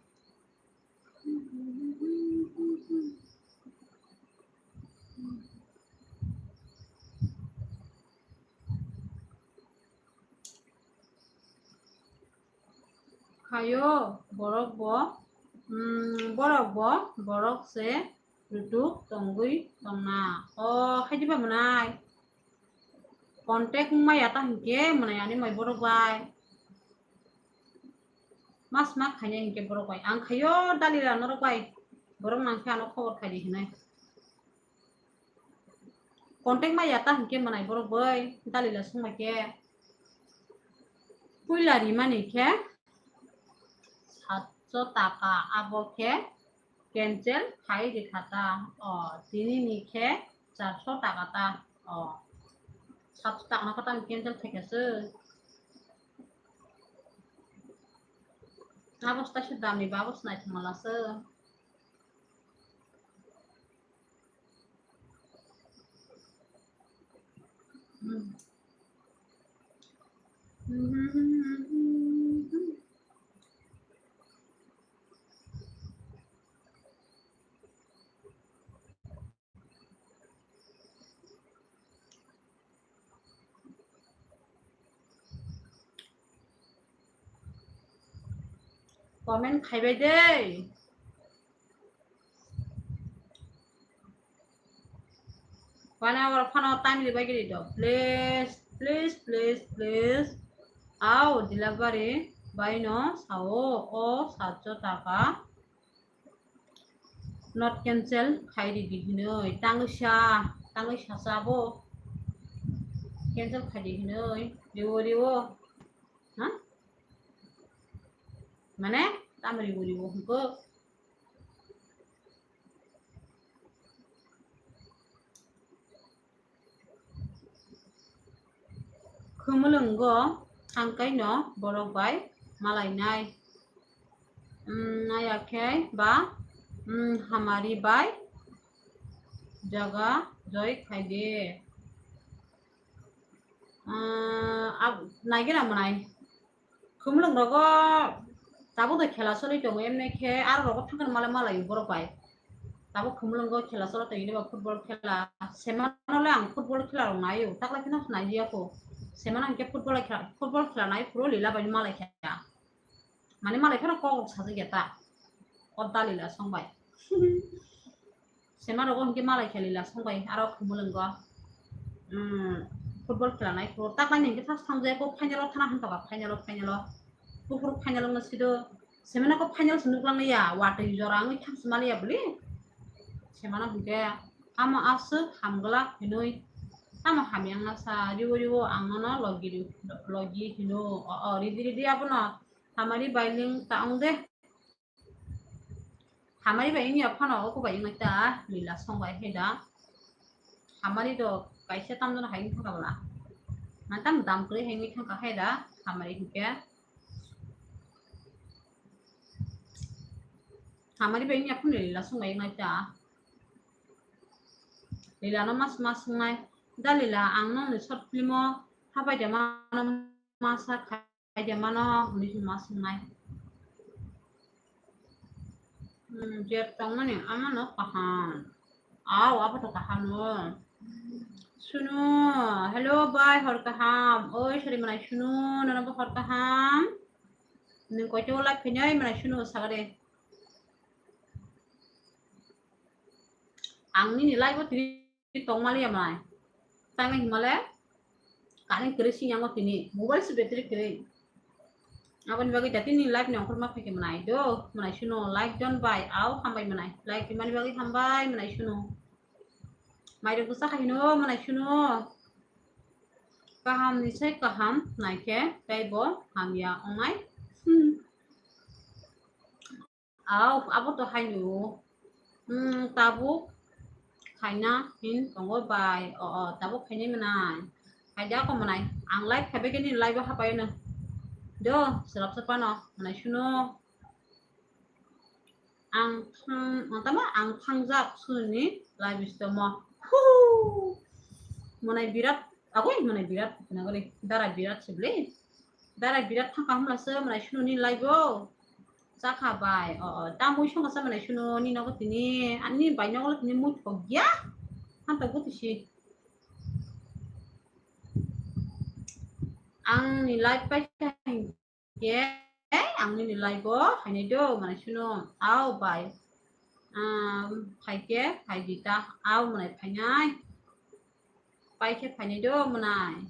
Khaio borok bo, mm, borok bo, borok se rutuk tongwi tongna. O, khaidi ba mwnai. Contact wngmaya ta hinkhe mwnai ani mai borok bai. Mas mak khainai hinkhe borok bai. Ang khaio dalila norok bai. Borok nangkhe ano khobor khaidi hinai. Contact ma yata hinkhe mwnai borok bai dalila sungma khe. Puila rimani khe satso taka abo khe cancel khai rikha ta. O, tini ni khe charso taka ta. O, satso taka no khe tamo cancel khai kha se. Abo staisuk damni ba abo swnaithok malaso. Hmm. Comment khaibai de. One hour phano time ribai giri do. Please, please, please, please. Au delivery bai no sao o satso taka. Not cancel khai ridi hinoi. Tangwi sa, tangwi sa sa bo. Cancel khai di hinoi. Riwo, riwo. Ha? Mane, tam riwo, riwo hwnkhe. Khumulwngo thangkaino borok bai malainai. Mm, naya khe ba, mm, hamari bai jaga joi khaide. Ah, ab-, naigena mwnai. Khumulwng rogo tabuk do khela choli tongo, emne khe aro rogo thangkhe malai malai borok bai. Tabuk khumulwngo khela choli tongo, eba football khela. Semano le ang football khela rok naio, takla phino naiya kho. Semano hwnkhe football khela, football khela nai phuru lila bai malai kha. Mane malai phano kok rok sajak ya ta. O dalila song bai. Sema rogo hwnkhe malai khe lila song bai aro khumulwngo. Hmm, football khela nai phuru. Takla ni hwnkhe thas thang jaya kho final o thana hwn toka, final o, final o. Buphuru final o no sido. Semana kho final se nuklang ya, watwi jora wngwi thang se maliya bwli. Semana hwnkhe tamo aswk hamglak hinwi tamo hamya wngna sa riwo riwo ang nono logi ri-, logi hino. O, o, ridi ridi abono hamari bai ling ta wng de. Hamari bai wngya phano oko bai wngwi ta lila song bai hai da. Hamari do kaisa tamjano hai wngkha bwla. Mantam dam kwrwi hai wngwi thangkha hai da hamari hwnkhe. Hamari bai wngya phano lila song bai wngnai ta. Lila no mas mas wngnai. Da lila ang nokni short film o habai de mano masa khai de mano hwnwi se mas wngnai. Hmm, jet tongmani amano kaham. Aw, abo to kaham no. Sunu, hello bai, hor kaham. Oi, sari manai Sunu, nono bo hor kaham. Nwng koito live khainai manai Sunu sagade. Ang nini live o tini tongmaliya manai. Tangna himale current kwrwi sing yango tini. Mobile se battery kwrwi. Aboni bagwi da tini live ni ongkhorma phaikhe manai do, manai Sunu like don bai, aw hambai manai. Like rimani bagwi hambai manai Sunu. Mairok bwsa khaino manai Sunu. Kaham ni sai kaham naikhe tei bo hamya ongnai. Hmm. Aw, abo to haino. Hmm, tabuk khaina hin tongo bai. O, o, tabuk khainai manai. Khaida ko manai. Ang live khaibegini live o hapaino. Do, selap sepano manai Sunu. Ang thang, ang tamo ang thangjak Sununi live stomo. Hu! Manai birat, agoi manai birat, nagori dara birat sebli. Dara birat thangka hamla se manai Sununi live o. Chakha bai, o, o, tamui songka sa manai Sununi nogo tini, ani bai nogo tini mui thok ya. Hanta gutu si. Ang ni live pai Khe, ang nini live o hainai do, manai Sunu, aw bai. Um, phaikhe, phaidi ta, aw manai phainai. Paikhe phainai do, manai.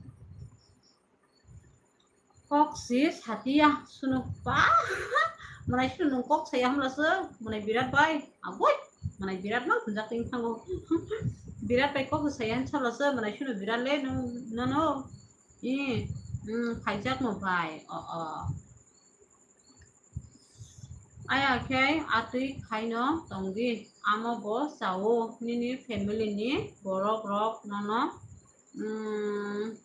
Kok si satiya, Sunu pa. Manai Sunu nwng kok saya hamla se, manai birat bai. Aboi, manai birat no, hwnjak ting thango. Birat bai kok saya hamla se, manai Sunu birat le, no, no, no. I, mm, khaijakno bai. O, o. Aya khe atwi khaino tongdi. Amo bo chao nini family ni borok rok nono, mm,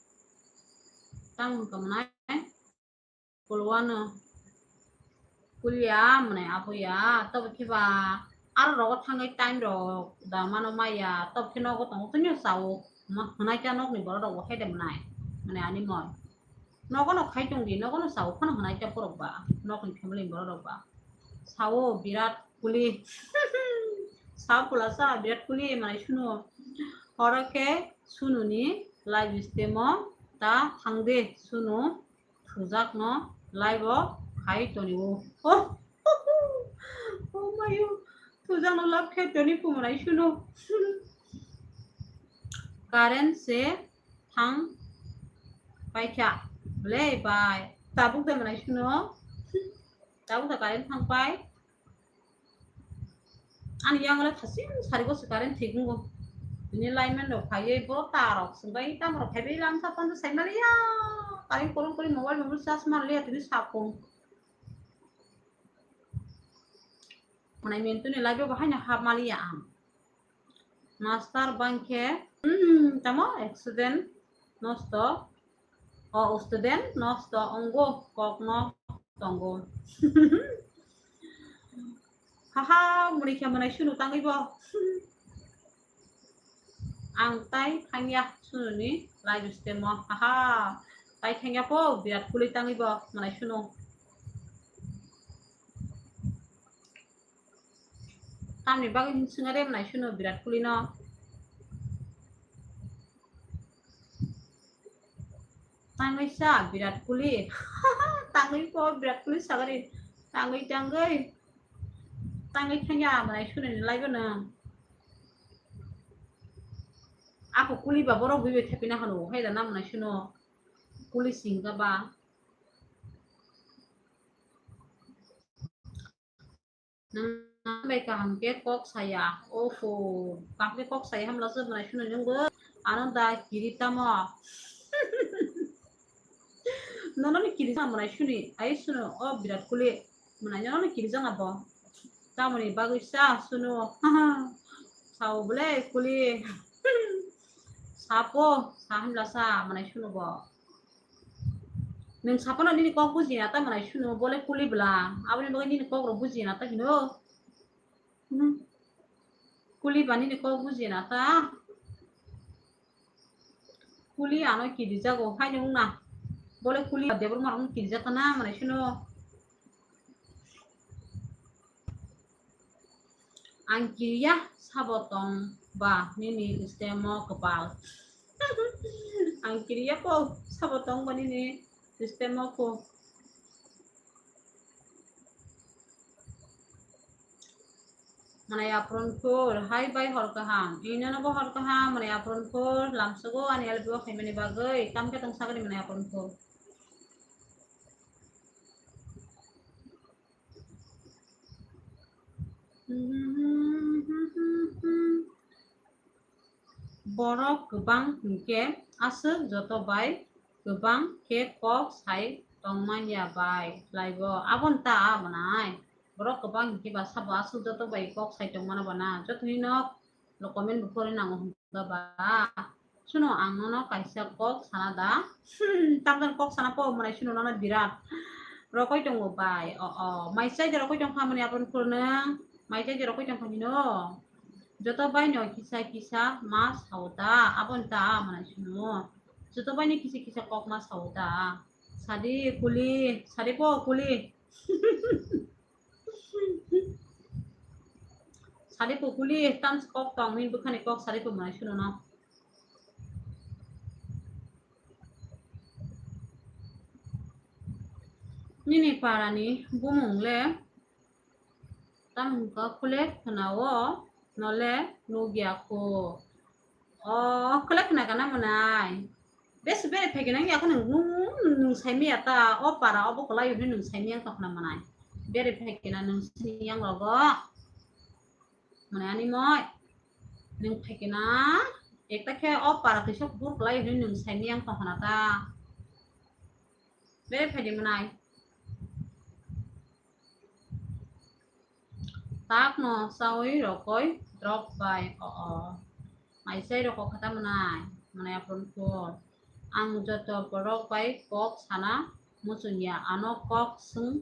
tamo hwnkha mwnai? Kulwano. kuliya, mane apoya, tobo khe ba aro rogo thangwi time rok da mano maya, tobo khe nogo tongo, tini sao ma-, hwnai kha nokni borok rok bo hai de mwnai, mane ani moi. Nogo no khai tong di, nogo no sao phano hwnai kha borok ba, nokni family borok rok ba. Sao birat kuli. Sao pula sa birat kuli, mane suno. Oro khe sununi live stream o ta thang de, suno. Thujakno live o khai tonio. Oh, oh mayo, thujakno live khai toni kumunai suno. Current se thang paikha. Ble bai. Tabuk da manai suno. Tabuk da current thang pai. Ani yang le thasing sari go se current thik nungo. Bini lineman rok phaiwi bo tar rok sungbai tam rok phaiwi lamsa pansa sai maliya. Current korong kori mobile mobile charge maliya tini sapung. Manai mentuni live bo haino hap maliya ang. Master bangkhe, hmm, tamo accident nosto. O student nosto ongo, kokno tongo. Haha, muni khe mwnai sunu tangwi bo. Ang tai thangya sununi live stream o. Haha, tai thangya po, birat kuli tangwi bo mwnai sunu. Tamni bagwi hin swnga de mwnai suno birat kuli no. Tangwi sa birat kuli. Tangwi po birat kuli sagari. Tangwi tangwi. Tangwi thangya mwnai suno ni live no. Ako kuli ba borok bui bai thapina hano. Hai da na mwnai suno. Kuli singka ba. Nang bai kaham khe kok saya. Oho, kaham khe kok saya hamla se mwnai suno nungbo. Ano da kiri tamo. Nono ni kiri jang mwnai suni. Ai suno o birat kuli. Mwnai nono ni kiri jang abo. Tamoni bagwi sa suno. Sao bole kuli. Sapo, sa hamla sa mwnai suno bo. Nwng saphano nini kok buji na ta mwnai suno, bole kuli bwla. Aboni bagwi nini kok rok buji na ta hino. Hmm. Kuli ba nini kok buji na ta. Kuli ano kiri jago, hai nung na. Bole kuli ba debor marok kiri jata na mwnai suno. Ang kiriya sabo tong ba nini stemo kwpal. Ang kiriya po sabo tong ba nini stemo ko. Mwnai apron khur, hai bai hor kaham. Ino no bo hor kaham, mwnai apron khur, lamsogo ani albi o khaimani bagwi, kam khe tong sagani mwnai apron khur. Borok kwbang hinkhe aswk joto bai kwbang khe kok sai tongmanya bai khlaibo. Aboni ta a mwnai. Borok kwbang hinkhe ba sabo aswk joto bai kok sai tongmano ba na. Joto hino comment bo pori nango hwnba ba. Suno ang nono kaisa kok sana da. Hmm, tamjani kok sana po mwnai suno nono birat rokoi tongo bai. O, o, mai chai de rokoi tongkha mwnai apron khur nwng. Mai chai de rokoi tongkha hino. Joto bai no kisa kisa ma sao da. Aboni ta mwnai suno. Joto bai no kisa kisa kok ma sao da. Sadi kuli, sadi po kuli. Sadi po kuli, tam kok tong, min bukhani kok sadi po mwnai suno no. Nini parani bumung le tam hwnka khule khwnao nole nugya kho. O, kwlai khna gana mwnai. Bes bere phaikhe nang yakho nung, nung, nung saimaya ta, o para obo kwlai hwnwi nung saimaya wngkha khna mwnai. Bere phaikhe na nung sini yang rogo. Mwnai ani moi. Nung phaikhe na ekta khe o para kisa kuphur kwlai hwnwi nung saimaya wngkha khna ta. Bere phaidi mwnai. Takno chawi rokoi drop bai o o. Mai chai rokok khata mwnai, mwnai apron khur. Ang joto borok bai kok sana muchungya, ano kok swng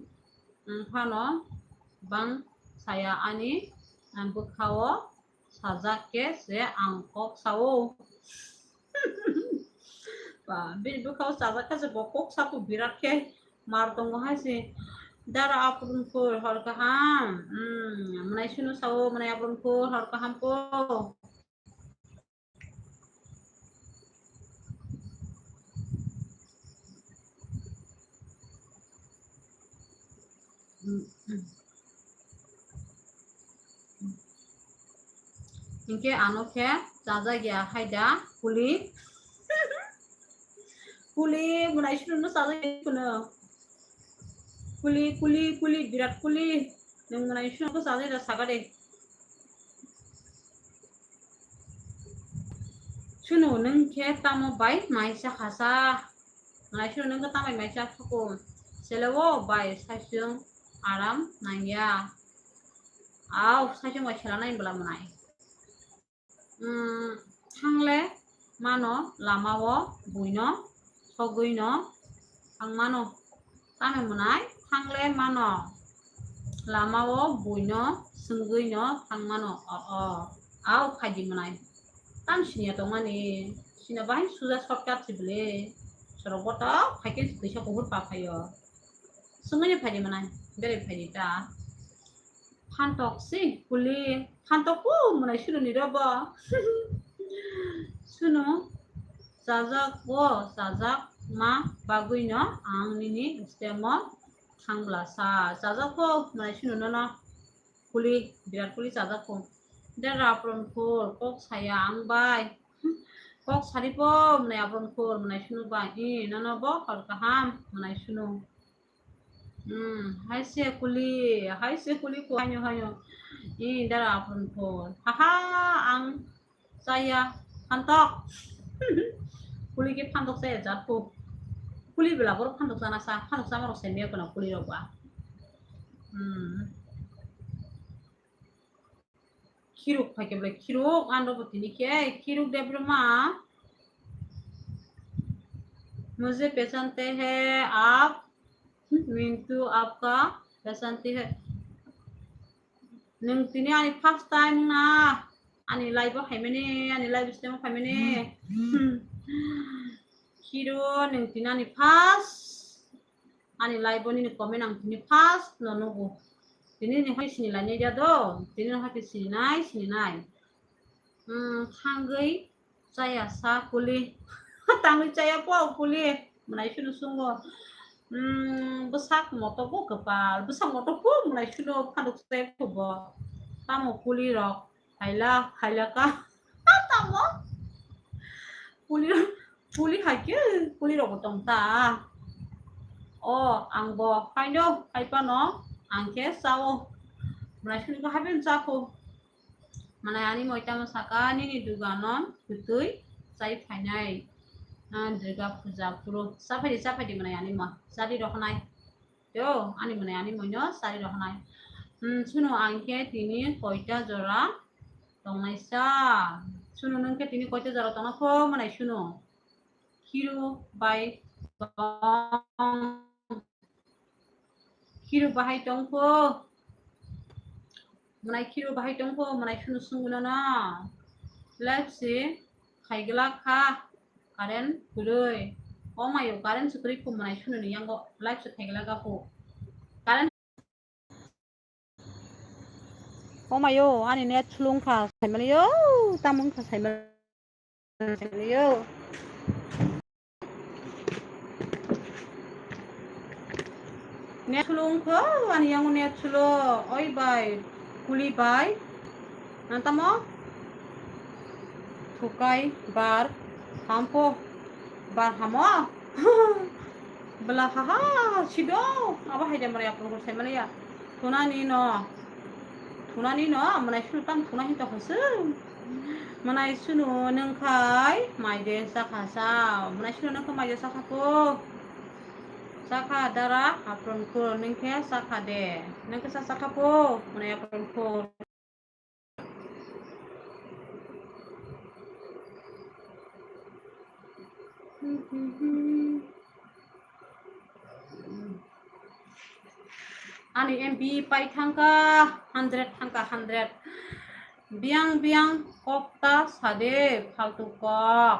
Phano bang saya ani, ang bwkhao sajak khe se ang kok sao. Ba, bini bwkhao sajak khe se bo kok sako birat khe mar tongo hai se. Dara April phul hor kaham. Hmm, mwnai sunu sao, mwnai April phul hor kaham po. Hinkhe ano khe chajak ya hai da kuli. Kuli mwnai sunu no chajak ya kuno. Kuli, kuli, kuli, birat kuli. Nwng mwnai sunu ko chajak da saka de. Sunu nwng khe tamo bai mai cha khasa. Mwnai sunu nwng khe tamo bai mai cha khuku. Sele o bai saichung aram nangya. Au saichung bai sela nai bwla mwnai. Hmm, thangle mano lama o buino sogwi no thang mano. Tamo mwnai thangle mano lama o buino swngwi no thang mano. O, o, au phaidi mwnai. Tam siniya tongmani, siniya bahai suja shortcut si bwle. Sorok botok phaikhe twisa kuhur pa phaio. Swngwi no phaidi mwnai, bere phaidi ta. Phantok si kuli, phantok ku mwnai sunu ni robo. Sunu chajak o, chajak ma bagwi no ang nini stemo thang bwla sa. Chajak o mwnai sunu nono kuli, birat kuli chajak o. Dara April phul kok saya ang bai. Kok sari po mwnai April phul mwnai sunu bai. I nono bo hor kaham mwnai sunu. Hmm, hai se kuli, hai se kuli ko hanyo hanyo. I dara April phul. Haha, ang chaya phantok. Kuli ke phantok chaya jat ko. Kuli bela borok phantok chana sa, phantok chama rok se me kono kuli rok ba. Hmm. Khiruk phai khe bwlai khiruk, ang rokbo tini khe khiruk de bwrwma. Mujhe pehchante hai aap, Mintu aapka pehchante hai. Nwng tini ani first time na, ani live o phaimani, ani live stream o phaimani. Khiro nwng tini ani first. Ani live o nini comment ang tini first no nugo. Tini ni hai sini lai nai do. Tini ni hai sini nai, sini nai. Hmm, thangwi chaya sa kuli. Thangwi chaya po kuli. Mwnai sunu sungo. Hmm, bwsak moto bo kwpal. Bwsak moto po mwnai sunu phanuk se bo. Tamo kuli rok. Haila, haila ka. Tamo. Kuli, kuli hai khe, kuli rok bo tong ta. O, ang bo haino, hai phano, ang khe chao. Mwnai sunu ko hai phano chakho. Mwnai ani moi tamo saka nini dugano kwtwi chai phainai. Ah, Durga Puja phuru. Cha phaidi, cha phaidi mwnai ani mo. Chari roknai. Yo, ani mwnai ani moino chari roknai. Hmm, sunu ang khe tini koita jora tongnai sa. Sunu nwng khe tini koita jora tongna kho mwnai sunu. Khiru bai tong. Khiru bahai tong kho. Mwnai khiru bahai tong kho, mwnai sunu sungwi no na. Live se khaigla kha. Current kwrwi. O mayo, current se kwrwi kho mwnai sunu ni yango. Live se khaigla ga kho. Current. O mayo, ani net slung kha saimali yo, tamung kha saimali yo. Net slung kho, ani yango net slo, oi bai, kuli bai. Nang tamo? Thukai, bar, hampo, bar hamo. Bela haha, sido, abo hai de mara yapung kor saimali ya. Thunani no. Thunani no, mwnai sunu tam thuna hinta khosung. Mwnai sunu nwng khai mai de chakha sa. Mwnai sunu nwng khai mai de chakha po. Chakha dara apron kur nwng khe chakha de. Nwng khe sa chakha po. Mwnai apron kur. Ani M B pai thangka hundred, thangka hundred. Biang biang kok ta sade, faltu kok.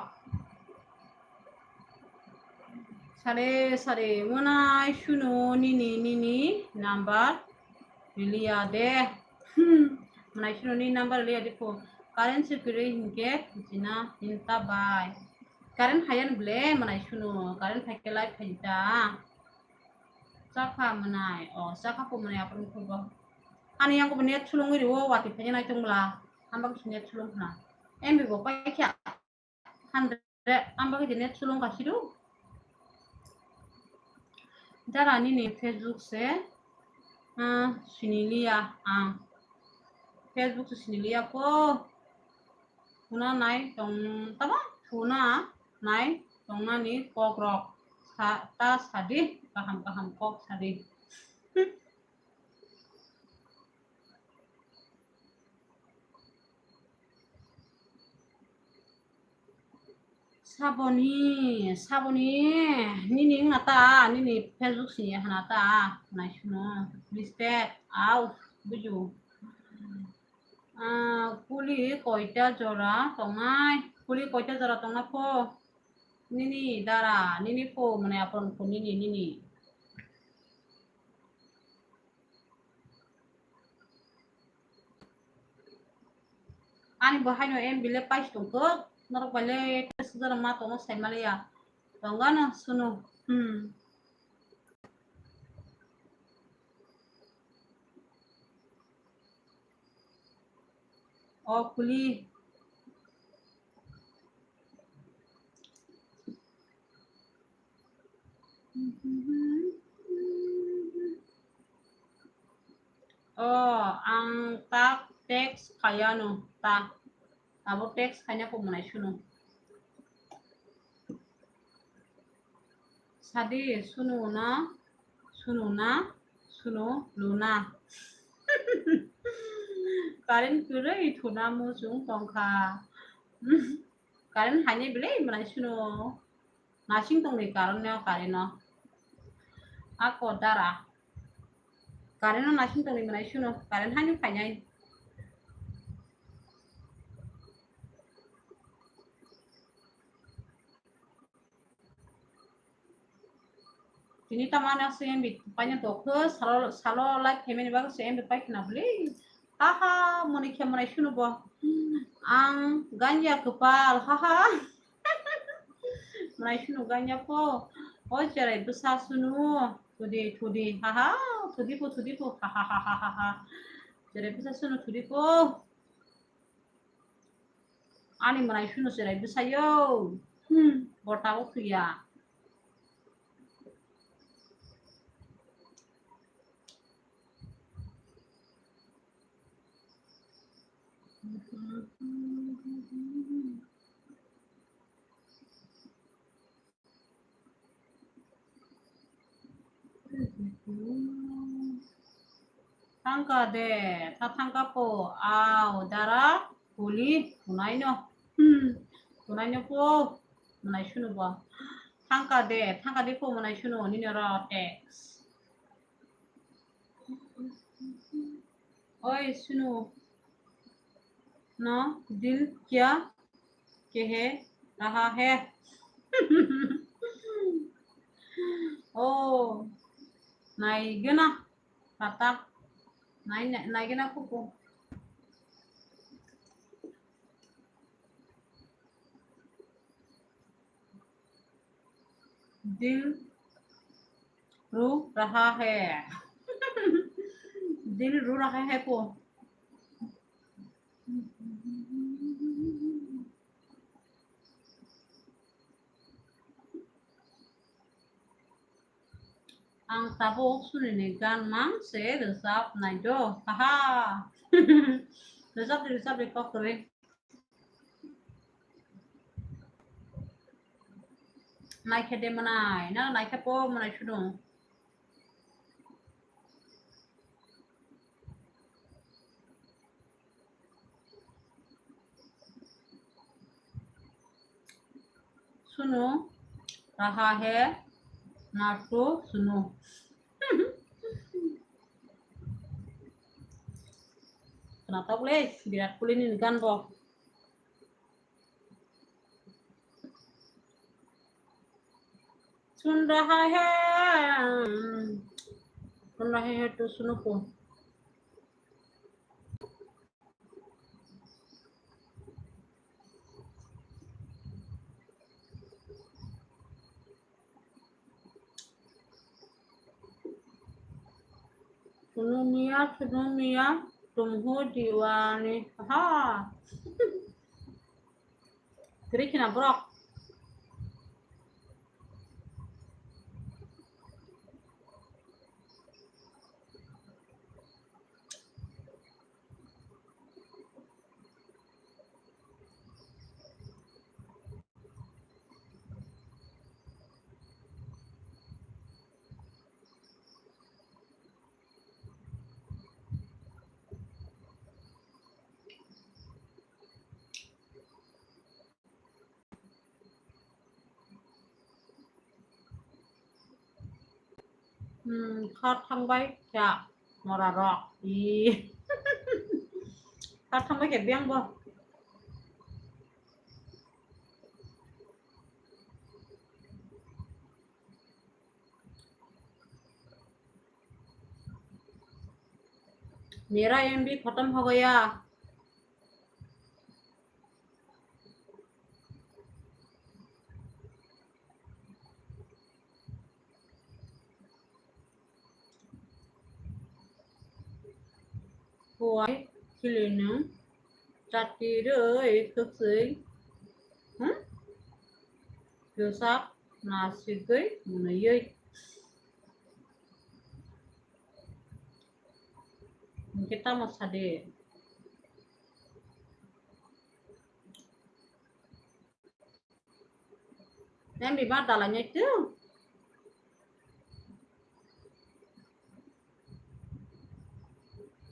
Sade sade, mwnai sunu nini, nini number liya de. Hmm, mwnai sunu nini number liya de pho. Current se kwrwi hinkhe jina hinta bai. Current hayan ble mwnai sunu, current phaikhe light phaita. Chakha mwnai, o chakha ko mwnai apor mukhugo. Ani yang ko net sulung ri o wati phanya nai tongla. Hamba ko net sulung khna. M B bo paikha. Hundred, hamba ko net sulung ka sidu. Dara nini Facebook se, ah, siniliya ang. Facebook se siniliya ko. Thuna nai tong tama, thuna nai tongnani kokrok sa, ta sadi, kaham kaham kok sadi. Saboni, saboni, nini wngna ta, nini Facebook sini hana ta, nai suno, mistake, au, buju. Ah, kuli koita jora tongnai? Kuli koita jora tongnai pho? Nini dara, nini pho, mane apor pho, nini, nini. Ani bo haino M B le pais tongkho, norok bai le test jora ma tongo sai maliya. Tongano suno. Hmm. O kuli. O, ang tak text khayano, ta. Abo text khaina ko mwnai suno. Sadi, sunu na, sunu na, sunu luna. Current kwrwi thuna muchung tongkha. Current haini belai mwnai suno. Nasing tongni current no current no. Ako dara. Current no nasing tongni mwnai suno. Current haini phainai. Tini tamani aswk M B paina tokho, salo, salo live phaimani bagwi se M B pai khna bwle. Ha ha, moni khe mwnai suno bo. Ang ganja kwpal, ha ha. Mwnai suno ganja pho. O cherai bwsa suno. Thudi, thudi, ha ha. Thudi pho, thudi pho, ha ha ha ha ha ha. Cherai bwsa suno thudi pho. Ani mwnai suno cherai bwsayo. Hmm, bo tabuk thwiya. Thangka de, ta thangka pho, au, dara, kuli, kunaino. Hmm, kunaino pho, mwnai suno bo. Thangka de, thangka de pho, mwnai suno, nini oro text. Oi, suno. No, dil kya? Kehe raha hai. Oh, naigena pata, nai, naigena kuku. Dil ru raha hai. Dil ru raha hai ko. Ang tabuk sunini gan mang se rwchap naido. Haha. Rwchap di, rwchap di, kok kwrwi. Naikhe de mwnai, na naikhe po mwnai sudung. Suno raha hai, na to suno. Khwnatok le Virat Kohli ni gan bo. सुन रहा है, सुन रहा है तो सुनो को। सुनो मिया, सुनो मिया, तुम हो दीवानी। Ha. Kwrwi khina borok. Hmm, khar thangbai kha mora rok. I. Khar thangbai kha biyang bo. मेरा एमबी खत्म हो गया। Kuai, chili nung, chati roi, kwchwi, hmm? Kwchak, nasigwi, mwnwiwi. Hwnkhe tamo sadi? Nang bima dalai nai tu.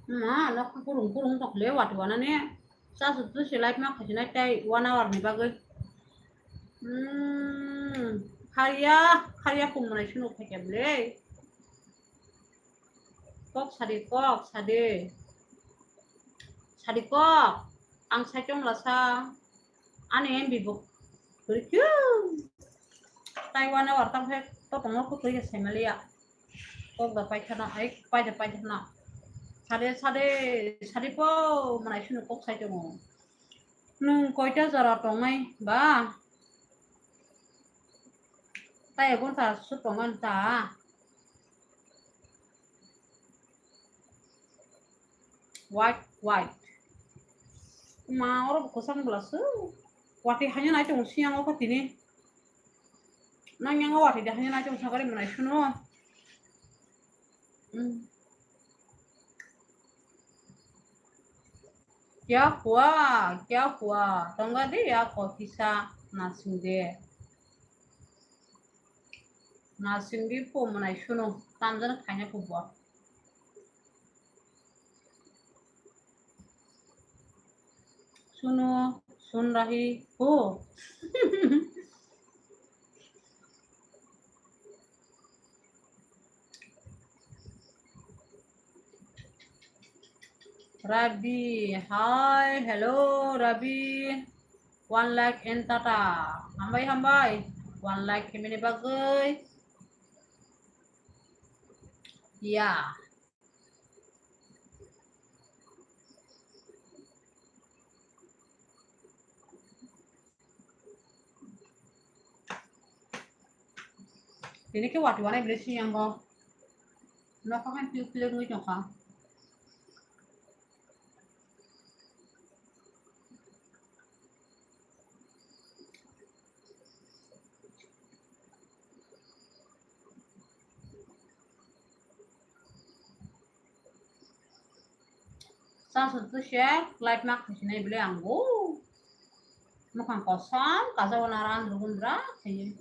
Ma, nok kurung kurung tok le wati wana ne. Sa su tu si life ma khasi nai tai one hour ni bagwi. Hmm, khariya, khariya kum mwnai sunu khaikya ble. Kok sadi, kok sadi. Sadi kok. Ang saichung lasa. Ani M B bo. Kurikyu. Taiwan o wartam hai to tongno kutui ke semaliya. Kok da paithana, ai paida paithana. Sadi, sadi, sadi po, mwnai sunu kok saichungo. Nung koita jora tongnai ba? Tai gonta su tongan ta. White, white. Ma, oro bo kwchang bwla su. Wati haino nai tongo siyang o kho tini. Nang yang o wati de haino nai tongo sakari mwnai suno. Hmm. Kya hua? Kya hua? Tongga de ya ko kisa nasing de. Nasing de po mwnai suno. Tamjana khaina ko bo. Suno, sun rahi ho. Rabi, hi, hello, Rabi. One lakh and tata. Hambai, hambai. One lakh himini bagwi. Ya. Tini ke wati wana bile siyang bo. Nokha kan piu piu ngi nokha. Chasuk tu se light mak khasinai bile ang bo. Mukhang kosom kajago nara andro gundra khaye.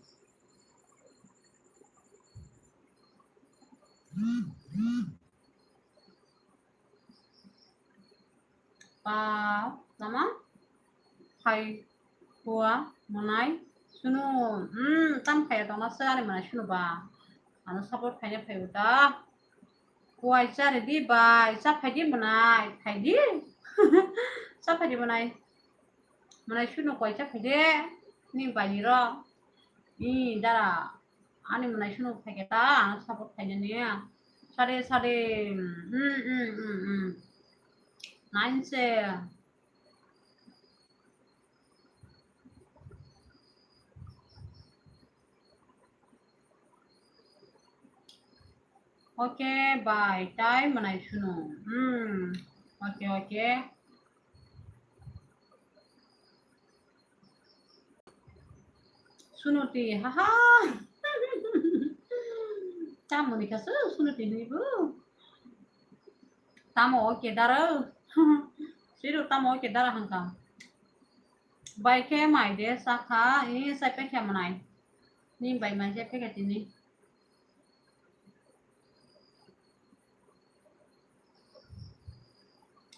Pa, tama? Phai, hua, mwnai, sunu, hmm, tam phai tongna se ani mwnai sunu ba. Ano support khaina phai uta. Kuai cha redi bai, cha phai di mwnai, phai di. Cha phaidi mwnai. Mwnai sunu koi cha phaidi. Ni baili ro. Ni dara. Ani mwnai sunu phaikhe ta ang support khainani. Sade sade. Hmm, hmm, hmm, hmm. Nainse. Okay, bye. Tai mwnai sunu. Hmm. Okay, okay. Sunuti, haha. Tamoni kasu Sunuti hini bu. Tamo okay dara. Siru tamo okay dara hangka. Bai khe mai de sakha, i sai pekha mwnai. Ni bai mai je pekha tini.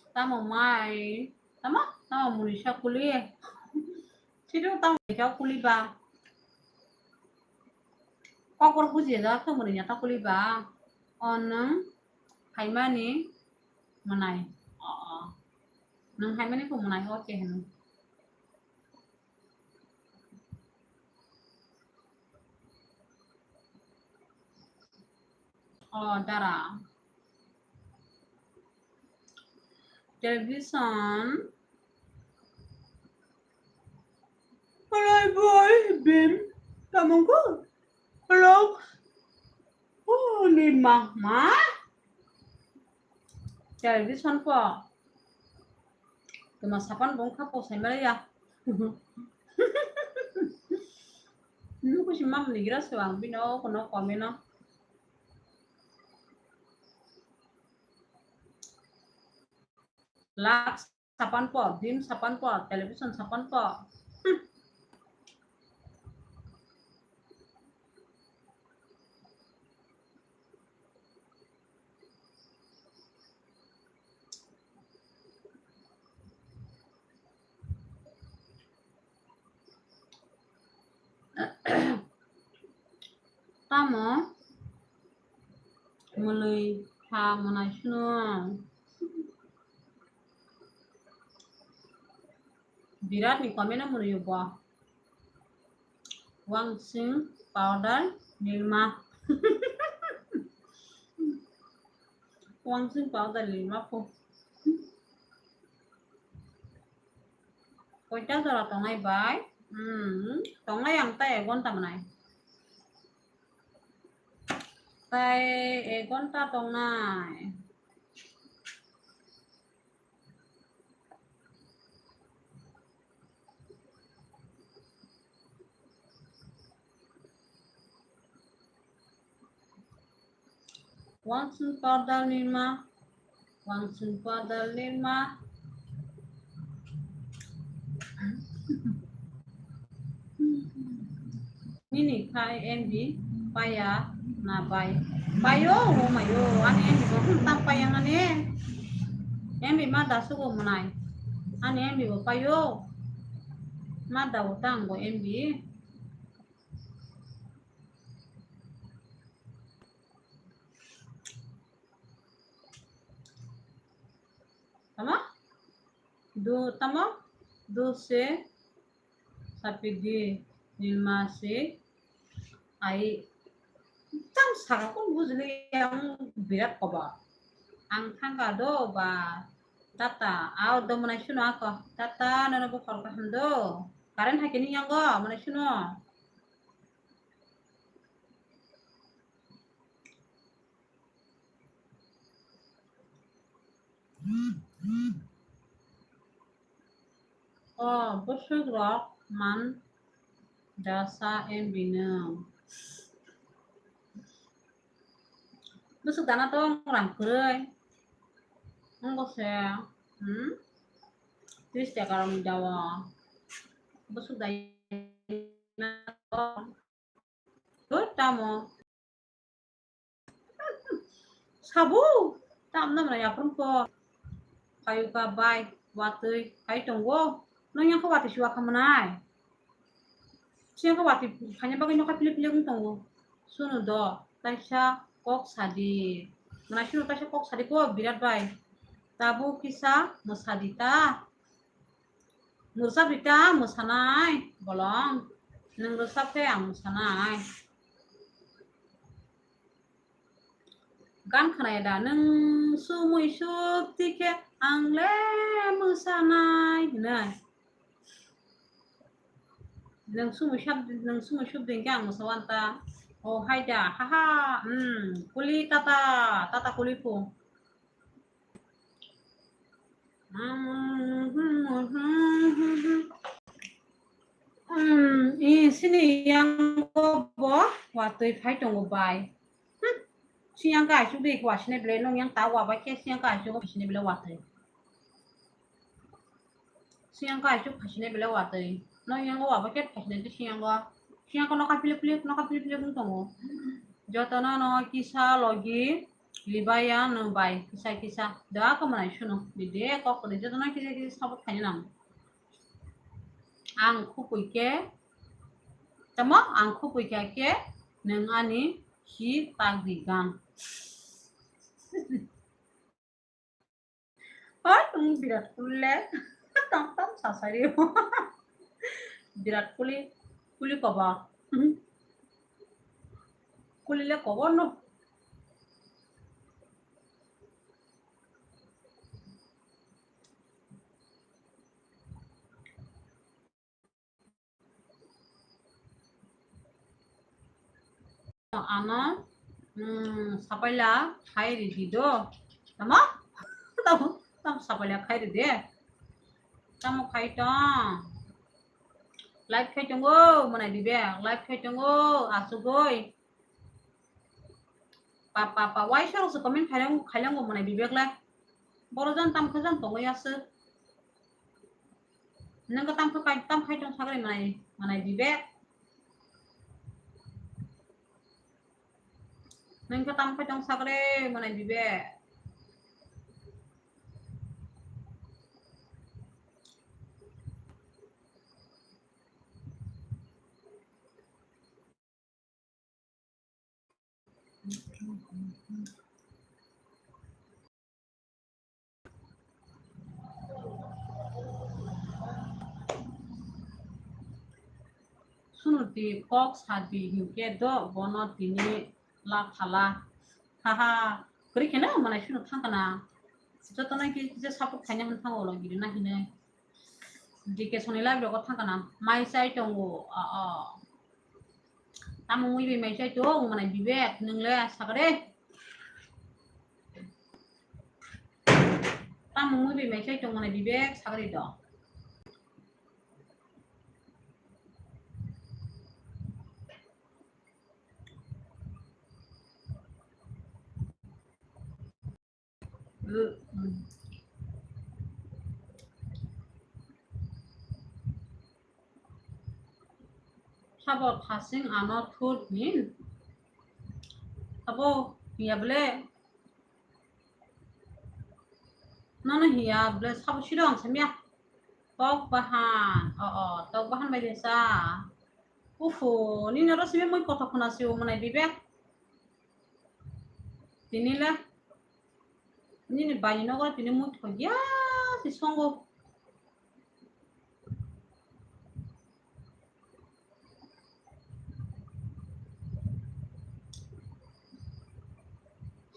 Tamo mai, tamo, tamo muni sa kuli. Sidu tamo sa kuli ba. Kokor buji da khe muni ya ta kuli ba. O nwng haimani mwnai. O, o. Nwng haimani khe mwnai, okay hino. O dara. Television. Alai boy, bim. Tamungku. Hello. Oh, ni mama. Television po. Tuma sapan bongkha po sai mara ya. Nuku si mam ni gira se wang bino kono komeno. Lak sapan po, dim sapan po, television sapan po. Hmm. Tamo mwnwi kha mwnai sunu. Birat ni comment o mwnwi bo. Wangsing powder Nirma. Wangsing powder Nirma po. Koita jora tongnai bai? Hmm, tongnai ang tai ek ghonta mwnai. Tai ek ghonta tongnai. Wangsing powder Nirma, wangsing powder Nirma. Nini khai M B paya na bai? Payo, o mayo, ani M B bo hmm tam paya nani. M B ma da sugo mwnai. Ani M B bo payo. Ma da o tang bo M B. Tamo? Do, tamo? Do se sapidi Nirma se ai tam saka kon bujili ang birat kobo. Ang thangka do ba tata, ao do mwnai sunu ako. Tata, nono bo khol kaham do. Current hai kini yango, mwnai sunu. O bwswk rok man da sa M B nwng. Bwswk dana tong rang kwrwi. Wng bo se, hmm? Tris taka rok ni da o. Bwswk dai na tong. Tamo. Sabu, tam nam na yaprum ko. Kayu ka bai, watui, kai tongo. Nang yang ko watui siwa kamanai. Siang ko watui, hanya bagai noka pile pile ung tongo. Sunu do, taisa kok sadi. Mana sunu taisa kok sadi ko birat bai. Tabuk kisa mwsa di ta. Mwsa di ta, mwsanai bolong. Nwng rwchap khe ang mwsanai. Gan khwnaya da, nwng sumui suk tikhe ang le mwsanai hinwi. Nwng sumui sab, nwng sumui suk dingkhe ang mwsa wan ta. O hai da, ha ha, hmm, kuli tata, tata kuli phu. Hmm, i sini yang bo watwi phai tongo bai. Hmm, siyang ka asuk de wasine bele nong yang ta wa bai khe siyang ka asuk phisine bele watwi. Siyang ka asuk phisine bele watwi. Nong yang wa bai khe phisine de siyang wa. Siyang ko noka philip philip, noka philip philip wng tongo. Jotono no kisa logi libaya no bai kisa kisa. Da ko manai suno. Bide kok de jotono kisa kisa sabot khaina nang. Ang khupui khe, tamo ang khupui kha khe nwng ani si tak di gan. Oi, nwng Virat Kohli le tam tam sasari. Virat Kohli, Kohli kobo. Kohli le kobo no. Ano, hmm, sapaila khai ridi do. Tamo? Tamo, tamo sapaila khai ridi. Tamo khai tong. Live khai tongo, mwnai bibek. Live khai tongo, asugoi. Pa, pa, pa, wai sorok se comment khailang, khailango mwnai bibek le. Boro jan tam khe jan tongo yasuk. Nwng khe tam khe kai, tam khai tong sagri mwnai, mwnai bibek. Nwng khe tam khai tong sagri mwnai bibek. Sunuti kok sadi hinkhe do bono tini la phala. Haha, kwrwi kheno mwnai sunu thang kana. Joto nai kisa support khaina hwn thango ulo giri na hinwi. D K soni live rogo thang kana. Mai chai tongo. A, a. Tamo mui bai mai chai tong mwnai bibek nwng le sakre. Tamo mui bai mai chai tong mwnai bibek sakre do. Sabo thasing ano thut hin. Sabo hiya bole. Nono hiya bole sabo siro ang samya. Tok bahan. O, o, tok bahan bai desa. Ufu, nini oro simi mui kothok khuna si o mwnai bibek. Tini le. Nini bai ni nogo tini mui thok ya si songo.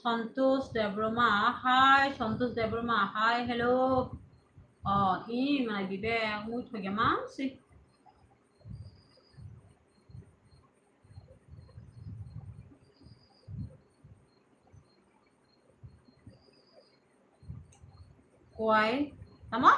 Santosh Debbarma, hi Santosh Debbarma, hi, hello. Oh, i mwnai bibek, mui thok ya mang si. Kuai, tamo?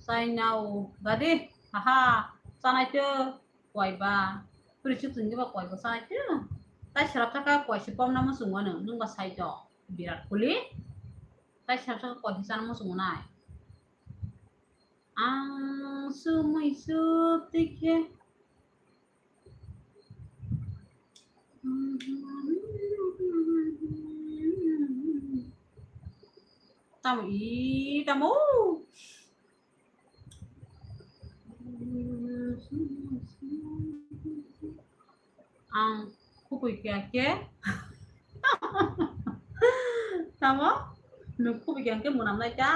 Chai nao, gadi, haha, chanai to, kuai ba, puri chuk chungdi ba kuai ba chanai to. Tai serap saka kuai si pom namo chungwa nung, nung ba sai to, Virat Kohli. Tai serap saka kuai si chanamo chungnai. Ang sumui suk tikhe. Tamo i, tamo. Ang khupui kya khe. Tamo? Nwng khubui khe mwnamnai ta.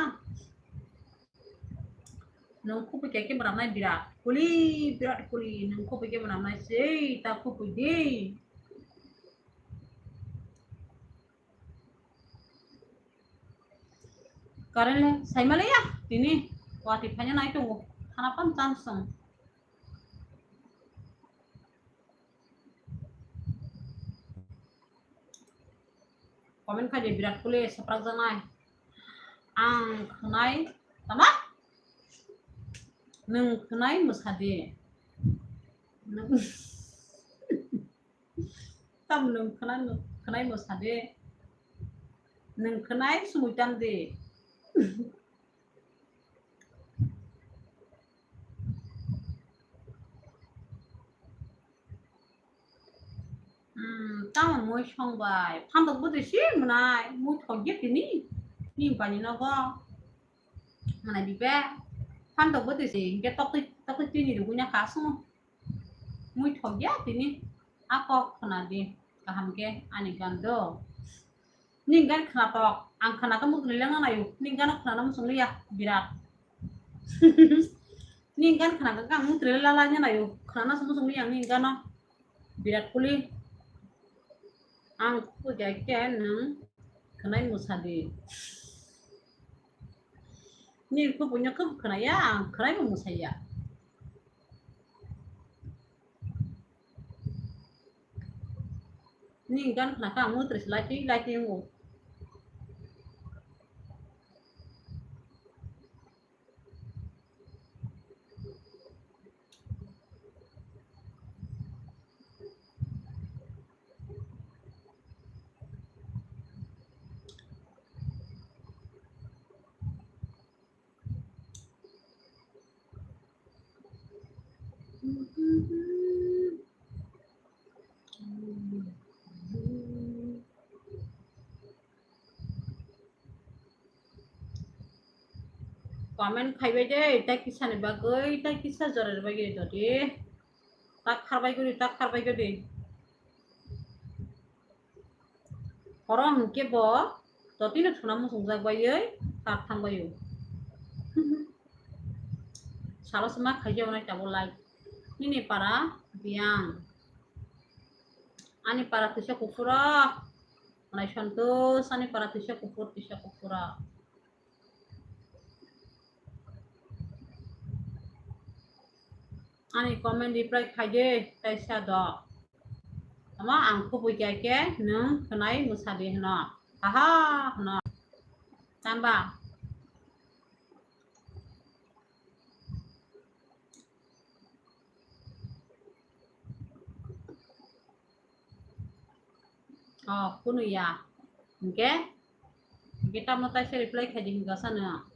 Nwng khubui khe mwnamnai birat kuli, birat kuli. Nwng khubui khe mwnamnai sei, ta khubui di. Current le saimaliya tini. Wati phaina nai tongo. Khana pan chance song. Comment khaidi birat kuli saprak janai. Ang khwnai tama? Nwng khwnai mwsadi. Nwng tam nwng khwnai, khwnai mwsadi. Nwng khwnai sumui tamdi. Hmm, tamo mui song bai. Phantok bwtwi si mwnai. Mui thok ya tini. Ni bani nogo. Mwnai bibe. Phantok bwtwi si. Hinkhe tokti, tokti tini rugui na kha sung. Mui thok ya tini. A kok khna di. Kaham khe ani gan do. Nini gan khwnatok, ang khwnatok muchung lila nanaio, nini gano khwnana muchung liya, birat. Nini gan khwnakhe ang muchung lila lala nanaio, khwnana se muchung liya ang nini gano, birat kuli. Ang khubui khe nwng khwnai mwsadi. Nini khubui no khub khwnaya, ang khwnai bo mwsaya. Nini gan khna kha ang mutre se laiti laiti wngo. Comment khaibai de, tai kisa ni bagwi, tai kisa jora ni bagwi dodi. Tak kharbai guri, tak kharbai guri. Horo hwnkhe bo totino thuna muchungjak baiwi kar thangbaio. Salo se ma khaijak nai tabuk like. Nini para biyang. Ani para twisa kuphuro. Nai santos ani para twisa kuphur, twisa kuphuro. Ani comment reply khaide, kaisa do. Tamo ang khubui kya khe nwng khwnai mwsadi hwno. Haha hwno. Tamba. Oh, kunu ya. Hingke? Hingke tamo taisa reply khaidi hingka sano.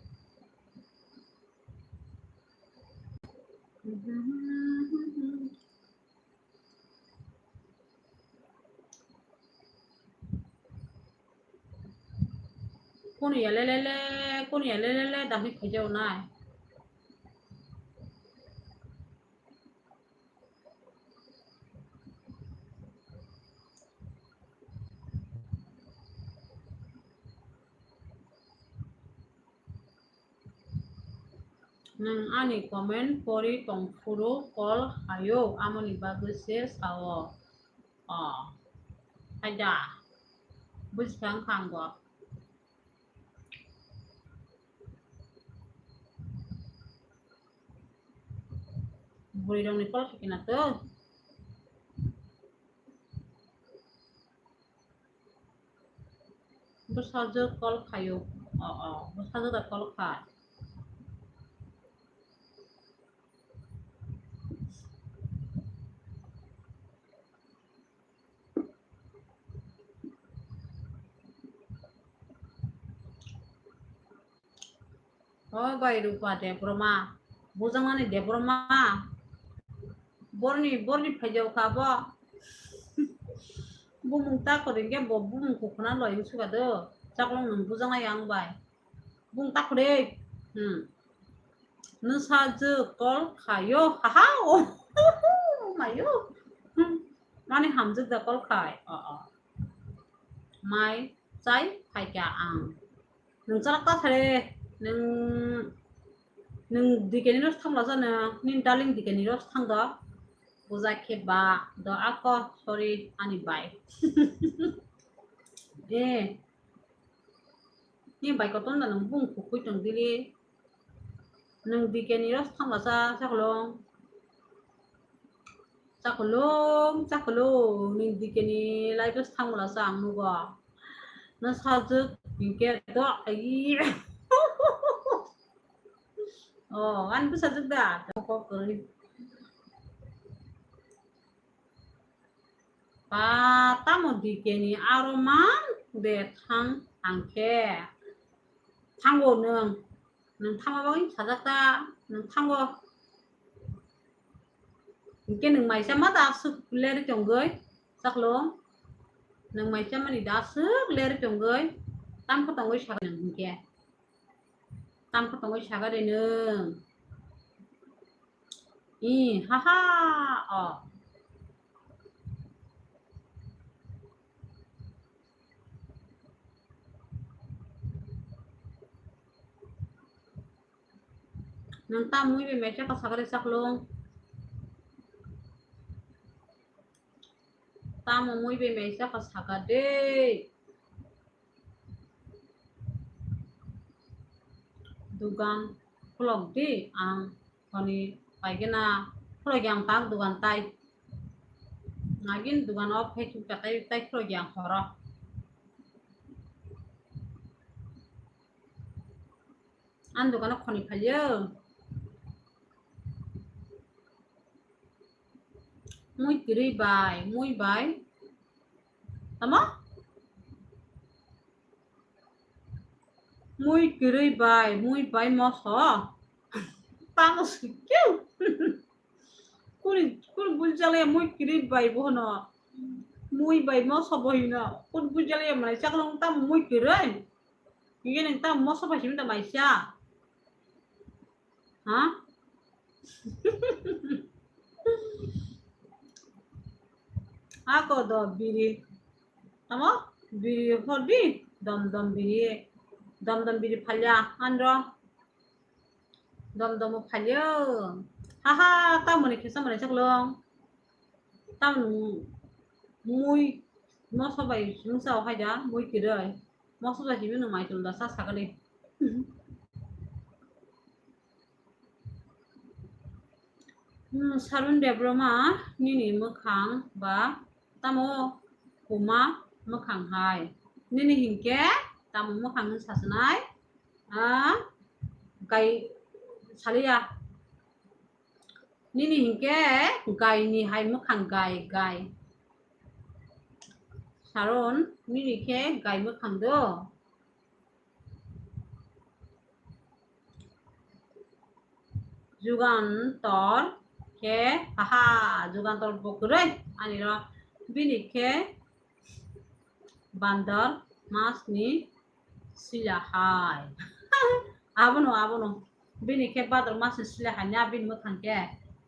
Kunu ya lelele, kunu ya lelele, dahni khaijao nai. Nwng ani comment pori tongphuru call haio, amoni bagwi se sao. O, haida. Bujikha wngkha ang bo. Bwrwi rokni call khaikhe na to. Bwsajwk call khaio. O, o, bwsajwk da call khai. O bai Rupa Debbarma, bujaknani Debbarma, borni, borni phaijao kha bo. Bumung ta kwrwi hwnkhe bo bumung kukhuna loi wngsuka do, chaklong nwng bujaknai ang bai. Bung ta kwrwi. Hmm. Nwsa jwk call khaio. Haha, o. Mayo. Hmm. Mani hamjwk da call khai. O, o. Mai chai phaikha ang. Nwng chalak ta sare, nwng, nwng dikeni ros thangla jana, nini darling dikeni ros thang do. Bujak khe ba do ako, sorry, ani bai. Eh, ni bai koton da nwng bung kukui tong dili. Nwng dikeni ros thangla sa, chakolong. Chakolong, chakolong, nwng dikeni live ros thangla sa ang nugo. Na sajwk hinkhe do, ai. Oh, ani bwsajwk da? Kok kwrwi. Ba, tamo dikeni aro man de thang, thangkhe. Thango nwng. Nwng thangma bagwi sajak ta, nwng thango. Hinkhe nwng maisa ma da aswk leri tongwi, chakolong. Nwng maisa mani da aswk leri tongwi, tamkhe tongwi sakha nwng hinkhe. Tamkhe tongwi sakha de nwng. I, ha ha, o. Nwng tamo mui bai maisa kha sakha de chakolong. Tamo mui bai maisa kha sakha de. Dugan khulok di, ang thoni paigena khulok yang tak dugan tai. Nagin dugan off khai chuk tai, tai khulok yang horo. Ang dogano khoni phalio. Mui kwrwi bai, mui bai. Tamo? Mui kwrwi bai, mui bai moso. Tamo sikeu. Kuni, kuni bujale mui kwrwi bai bono. Mui bai moso bohino. Kuni bujale mai chakolong tamo mui kwrwi. Iye nang tamo moso bai simda maisa. Ha? Ako do biri. Tamo? Biri hodi. Dom dom biri. Dom dom biri phalya. Andro. Dom dom phalya. Ha ha, tamo ni kisa mani chakolong. Tamo mui moso bai sungsa hai da, mui kwrwi. Moso bai simi no mai tum da sa sakali. Hmm, Sarun Debbarma, nini mwkhang ba tamo kuma mwkhang hai? Nini hinkhe tamo mwkhang wng sasanai? Ah, gai saliya. Nini hinkhe gai ni hai mwkhang gai, gai. Saron, nini khe gai mwkhang do. Jugantor khe, aha, Jugantor bo kwrwi ani ro. Bini khe bandor mas ni sila hai. Abono, abono. Bini khe bador mas ni sila hai na bini mwkhang khe.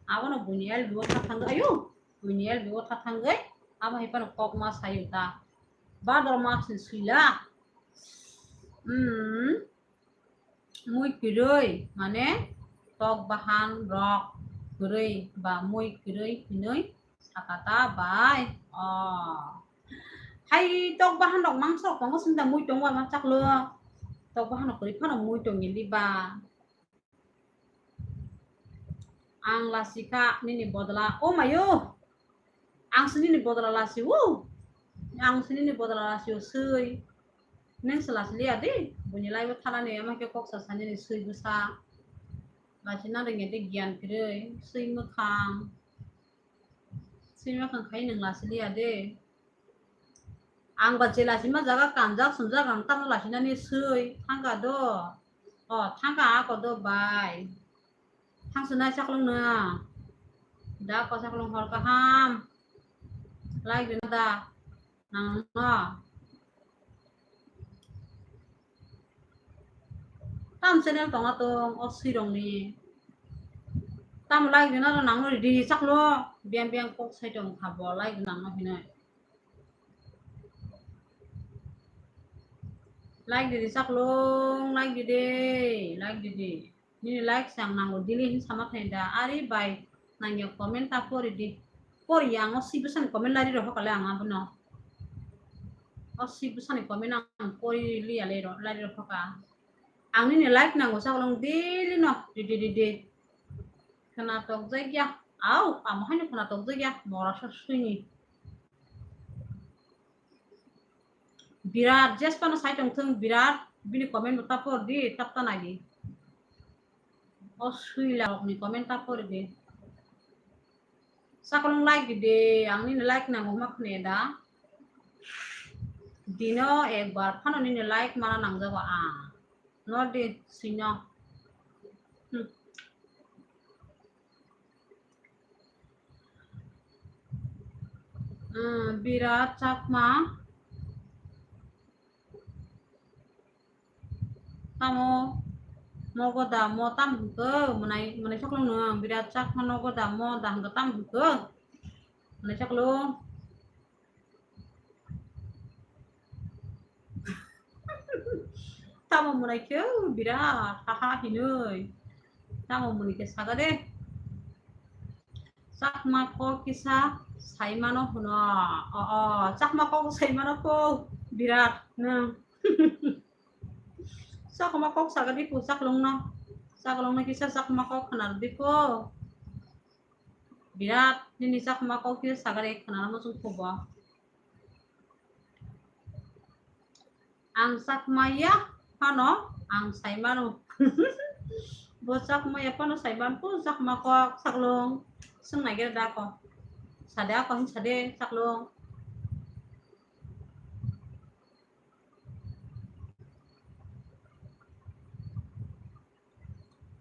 Abono buini L B o tha thangwi, ayo. Buini L B o tha thangwi. Abo hai phano kok ma sayo ta. Bador mas ni sila. Hmm. Mui kwrwi, mane tok bahan rok kwrwi ba mui kwrwi hinwi sakata bai. O. Hai tok bahan rok mangsa rok tongo sini da mui tongo ama chaklo. Tok bahan rok kwrwi phano mui tongwi liba. Ang lasika nini bodla. O mayo. Ang sini ni bodla lasi o. Ang sini ni bodla lasi o sui. Neng se lasi liya di. Buini lai bo thala ni ama ke kok sa sani ni sui bwsa. Lasi na ringe di giyan kwrwi. Sui mwkhang. Sui mwkhang khai neng lasi liya di. Ang ba je lasi ma jaga kanjak sumjak ang tamo lasi nani sui. Thangka do. O, thangka ako do bai. Thangsinai chaklong no. Da ko chaklong hor kaham. Like rina da. Nang no. Tam channel tonga tong o sirong ni. Tam like rina ro nang no ready chaklo. Biang biang kok sai tong khabo like nang no hinai. Like didi chaklong, like didi, like didi. Nini like se ang nango daily hin sama thai da. Ari bai nangya comment ta pori di. Pori ya ang o sibusani comment lari rohor kale ang abono. O sibusani comment ang pori liya le ro, lari rohor ka. Ang nini like nango chaklong daily no. Didi didi. Khwna tokjak ya. Au, amo haino khwna tokjak ya. Mora sa suini. Birat, jesphano sai tongthung, Birat, bini comment bo ta por di, tap ta nai di. O suila rokni comment ta por di. Chaklong like di de, ang nini like nango ma khne da. Dino ekbar phano nini like mana nangjago ang. Nor di, sino. Hmm. Hmm, Birat Chakma. Tamo nogo da mo tam hwnkhe, mwnai, mwnai chaklong no Birat Chakma nogo da mo da hwnkhe tam hwnkhe. Mwnai chaklong. Tamo mwnai khe Birat, ha ha hinui. Tamo mwnai khe saga de. Chakma kok kisa saimano hwno. O, o, Chakma kok saimano kok Birat nwng. Chakma kok saga di ko chaklong no. Chaklong no kisa Chakma kok khwna di ko. Birat nini Chakma kok kisa saga de khwna mo chung ko bo. Ang Chakma ya phano ang saimano. Bo Chakma ya phano saiman po Chakma kok chaklong. Sung nai gere da ko. Sade ako hin sade chaklong.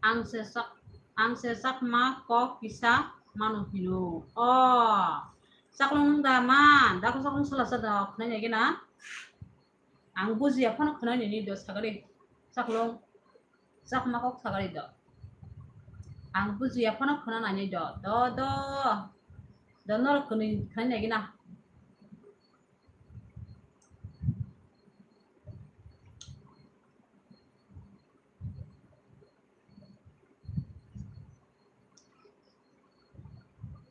Ang se sak, ang se Chakma kok kisa mano hino. O, chaklong da man, da ko chaklong sala sa da, khwnai nai gena. Ang bujiya phano khwnai nini do sagari. Chaklong, Chakma kok sagari do. Ang bujiya phano khwna nai do. Do, do. Do nor khwnai, khwnai nai gena.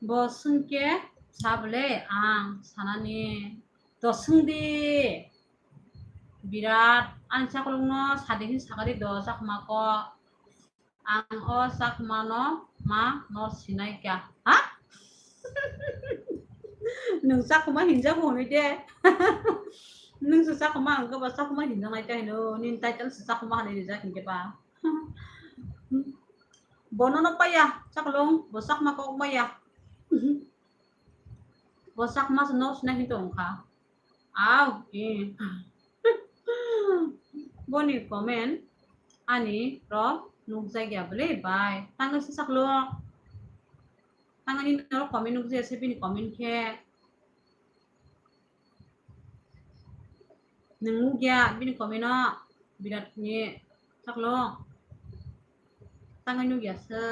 Bo swngkhe sabole ang sanani to swngdi. Birat ani chakolongno sadi hin sakari do Chakma kok. Ang o Chakmano ma no sinai kha. Ha? Nwng Chakma hinjago hwnwi de. Nwng se Chakma ang khe ba Chakma hinjaknai kha hino. Nini title se Chakma hinwi rijak hinkhe ba. Bono no paya, chakolong, bo Chakma kok maya. Bo Chakma se no sinai hin tong kha. Au, eh. Boni comment ani rok nukjak ya bwle bai. Tangwi se chakolong. Tangwi ni norok comment nukjak ya se bini comment khe. Nwng nukya bini comment no Birat ni chakolong. Tangwi nukya se.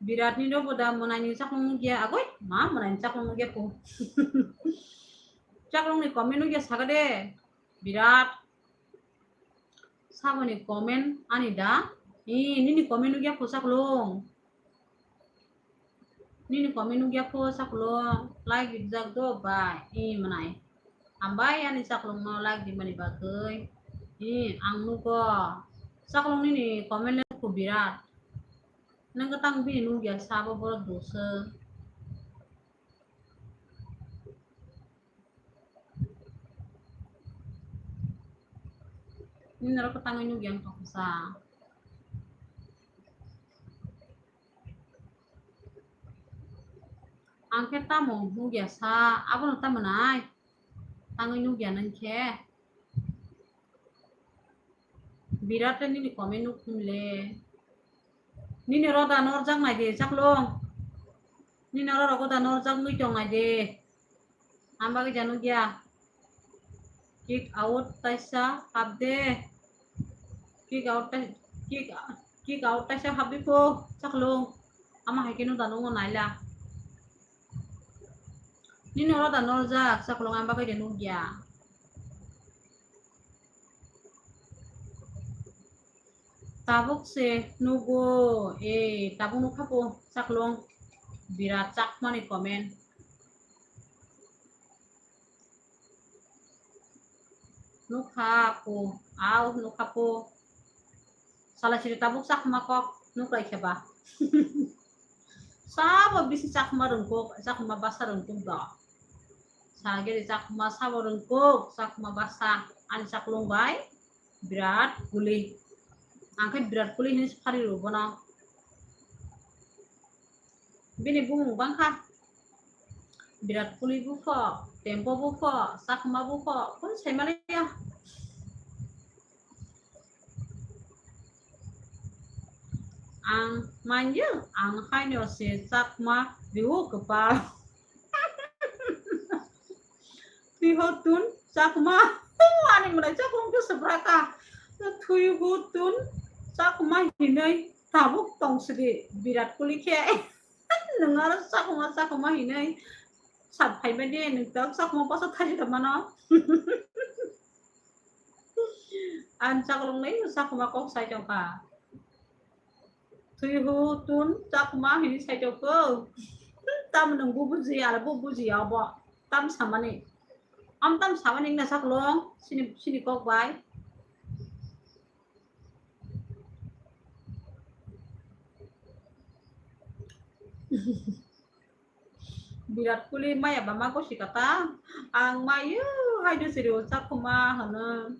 Birat ni rok bo da mwnai ni chakolong nukya agoi ma mwnai ni chakolong nukya po. Chakolong ni comment nukya saga de. Birat. Saboni comment ani da. Ee, nini comment nukya po chakolong. Nini comment nukya po chakolong. Like rijak do bai. Ee, mwnai. Hambai ani chakolong no like rimani bagwi. Ee, ang nugo. Chakolong nini comment le po Birat. Nang tang bini nukya sabo borok dosa. Nini rok tangwi nukya wng tongsa. Ang khe tamo nukya sa, abono tamo nai? Tangwi nukya nang khe. Birat le nini comment nuk hwnle. Nini roda norjak nai de chakolong. Nini oro rogo da norjak nui tong nai de. Ang bagwi ja nukya. Kick out taisa hap de. Kick out tai-, kick, kick out taisa hap de po chakolong. Ama hai khe no da nungo naila. Nini oro da norjak chakolong ang bagwi de nukya. Tabuk se nugo, e, tabuk nukha po chaklong, birat chakmani comment. Nukha po, au nukha po. Sala siri tabuk chakma kok nuklai khe ba. Sabo bisi chakma rwngkuk, chakma basa rwngkuk do. Sagiri chakma sabo rwngkuk, chakma basa ani chaklong bai birat kuli. Ang khe birat kuli hinwi sari rw bono. Bini bumung bangkha. Birat kuli bupho, tempo bupho, chakma bupho, kun sai maliya. Ang manjil, ang haino se chakma riu kwpal. Twi ho tun chakma. Ani mwnai chaklong khe swpra ka. Twi ho tun chakma hinwi tabuk tong sidi birat kuli khe. Nwng aro chakma chakma hinwi sap phai mani nwng tak chakma basa thaji tongmano. Ang chaklong nai chakma kok sai tongkha. Twi ho tun chakma hinwi sai tongkho. Tam nwng bo buji, aro bo buji abo. Tam samani. Am tam samani wngna chaklong sini, sini kok bai. Birat kuli maya bama gosi kata. Ang mayu haidu siri o chakhuma hano.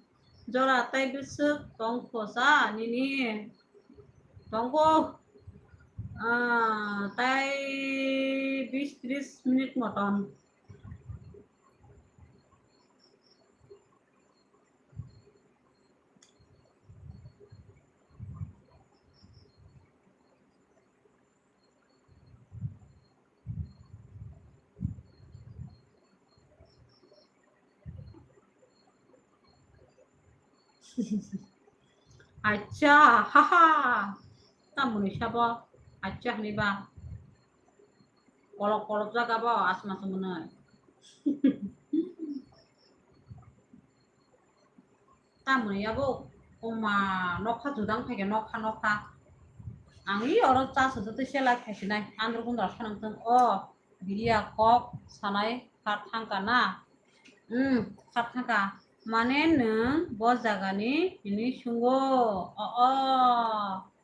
Jora tai bwswk tong khosa nini. Tongo. Ah, tai bis tris minute moton. Acha, haha. Tamoni sabo acha hwnwi ba. Kolok kolok jaga bo asma se mwnwi. Tamoni abo oma nokha judang phaikhe nokha nokha. Ang i oro cha sujutwi sela khaisinai andro gundra sanang tong o. Biriya kok sanai kha thangka na? Hmm, kha thangka. Mane nwng bo jagani hinwi sungo. O, o.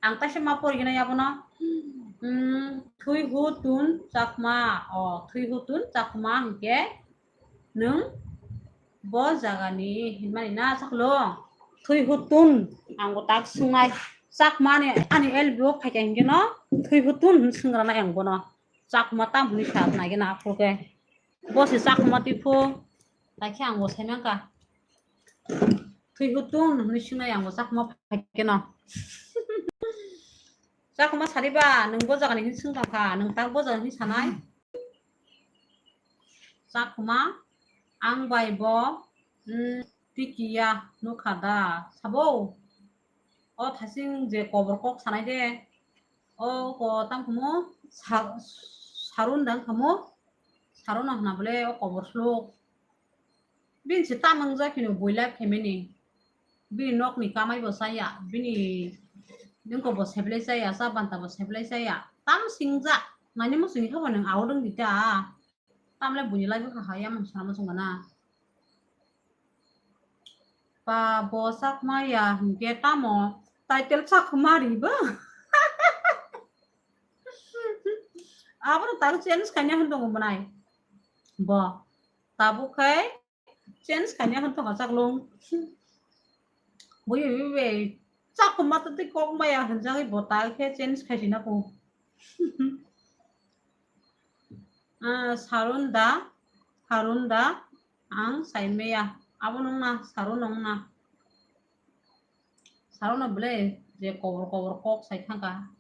Ang kaisa ma porigina yabono. Hmm, thwi hu tun chakma. O, thwi hu tun chakma hwnkhe nwng bo jagani hinmani na chaklo. Thwi hu tun ang bo tak sungnai. Chakma ani, ani L B o phaikha hinkhe no thwi hu tun hwn sungranai ang bono. Chakma tam hwnwi sa naigena aphuru khe. Bo se chakma tiphu. Naikhe ang bo sai mankha. Thwi hutun hwnwi swngnai ang bo chakma phai khe no. Chakma sariba, nwng bo jagani hwnwi swng tongkha, nwng tak bo jagani hwnwi sanai. Chakma, ang bai bo, mm, tikiya nukha da, sabo? O thasing je kobor kok sanai de. O ko tam khumu sa-, sarun dang khumu. Sarun hwna bole o kobor sluk. Bini se tam wngja kheno buila family. Bini nokni kamai bo chaya. Bini nungko bo seblai chaya, cha banta bo seblai chaya. Tam singjak. Nani mo singkha bo nwng aodong dita. Tamle buini live kha ha yamung sana muchung gana. Pa bo chakma ya hwnkhe tamo title chakma riba. Abono tak change khaina hwn tongo mwnai. Bo tabuk khai change khaina hwn tongo chaklung. Bui bui bui chakma twi kok maya hwnjagwi bo tak khe change khaisina po. Ah, Sarun da, Harun da, ang sai maya. Abo nung na, Sarun nung na. Sarun no bole je kobor kobor kok sai thangka.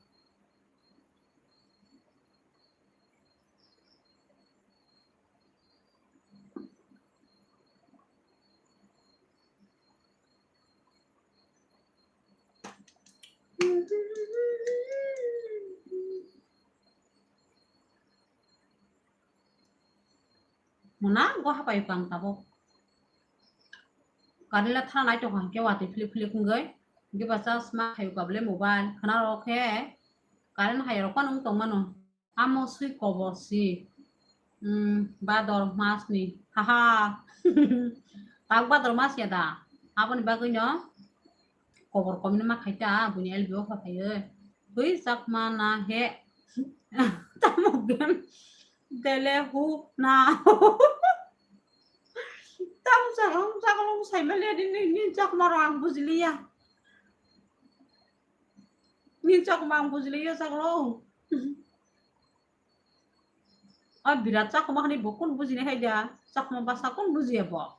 Mona go hapai kang tabuk. Karila thana nai tongkha hwnkhe watwi philik philik wngwi. Giba chasma khayu kabole mobile. Khana rok khe current hai rok phano wng tong mano. Amo swi kobor si. Hmm, bador mas ni. Haha. Tak bador mas ya da. Aboni bagwi no kobor kom ni ma khai ta, buini L B o kha khai. Twi chakma na he. Tamo gen. Dele hu na. Tam sa hong sa kong sai ma le ni, ni, ni chakma rang bujiliya. Ni chakma ang bujiliya chaklo. A birat chakma hani bo kun bujini hai da. Chakma basa kun bujiya bo.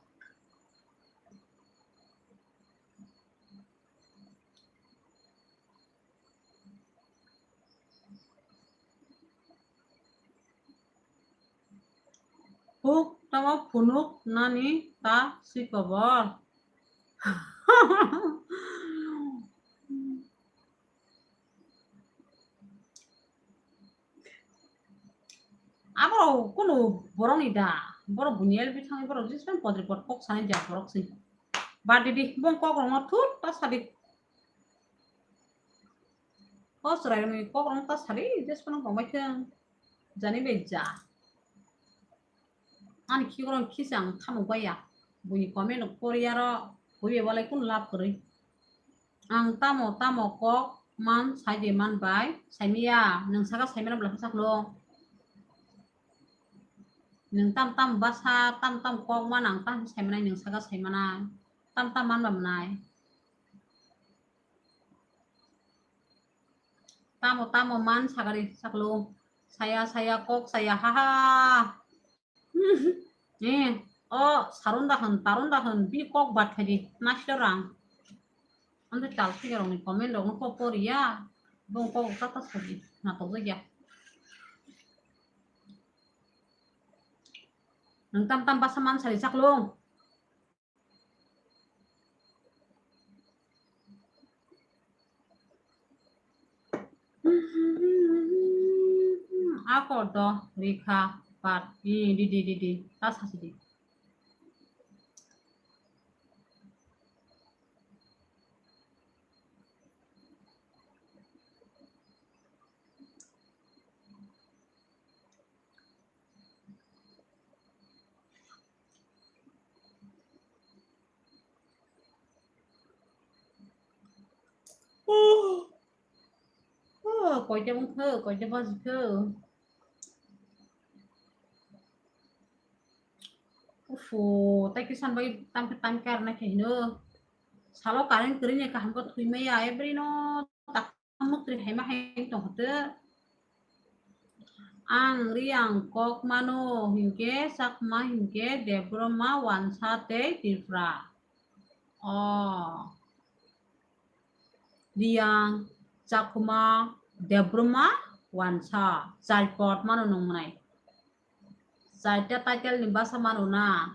Huk tamo phunuk nani ta swi kobor. Abo kunu borok ni da, borok buini L B thangwi borok jisman podri pod kok sanai ja borok si. Bad di di, bong kok rong thut ta sadi. O chwrairokni kokrokno ta sadi, jesphano tongbai thung. Jani bai ja. Ani khikrokno khisa ang thamuk bai ya. Buini comment rok pori aro, buibai walai kunu lab kwrwi. Ang tamo tamo kok man sai de man bai, saimiya, nwng saka saimano bwla khe saklo. Nwng tam tam basa, tam tam kok man ang tam saimanai, nwng saka saimanai, tam tam man ba manai. Tamo tamo man sagari saklo. Saya saya kok saya, haha. Eh, o saron da hwn, taron da hwn, bini kok bat khai di, nasilo rang. Ando chal thik rok ni comment rok no kok pori ya. Bong kok ta ta sadi, na to ya. Nwng tam tam basa man sari saklo. Ako do rikha pat. Di, di, di, di. Ta sasi di. Oh, oh, koita wngkha, koita bajikha. Ufu, tai kisan bai tam tam kar na khe hino. Salo current kwrwi ni kaham khe thwi maya, every no tak Mukri haima hai tong hote. Ang Riang kok mano hinkhe, Chakma hinkhe, Debbarma, Wansa tei Tripura. O. Riang, Chakma, Debbarma, Wansa. Char pot mano nung mwnai. Chaita title ni basa mano na.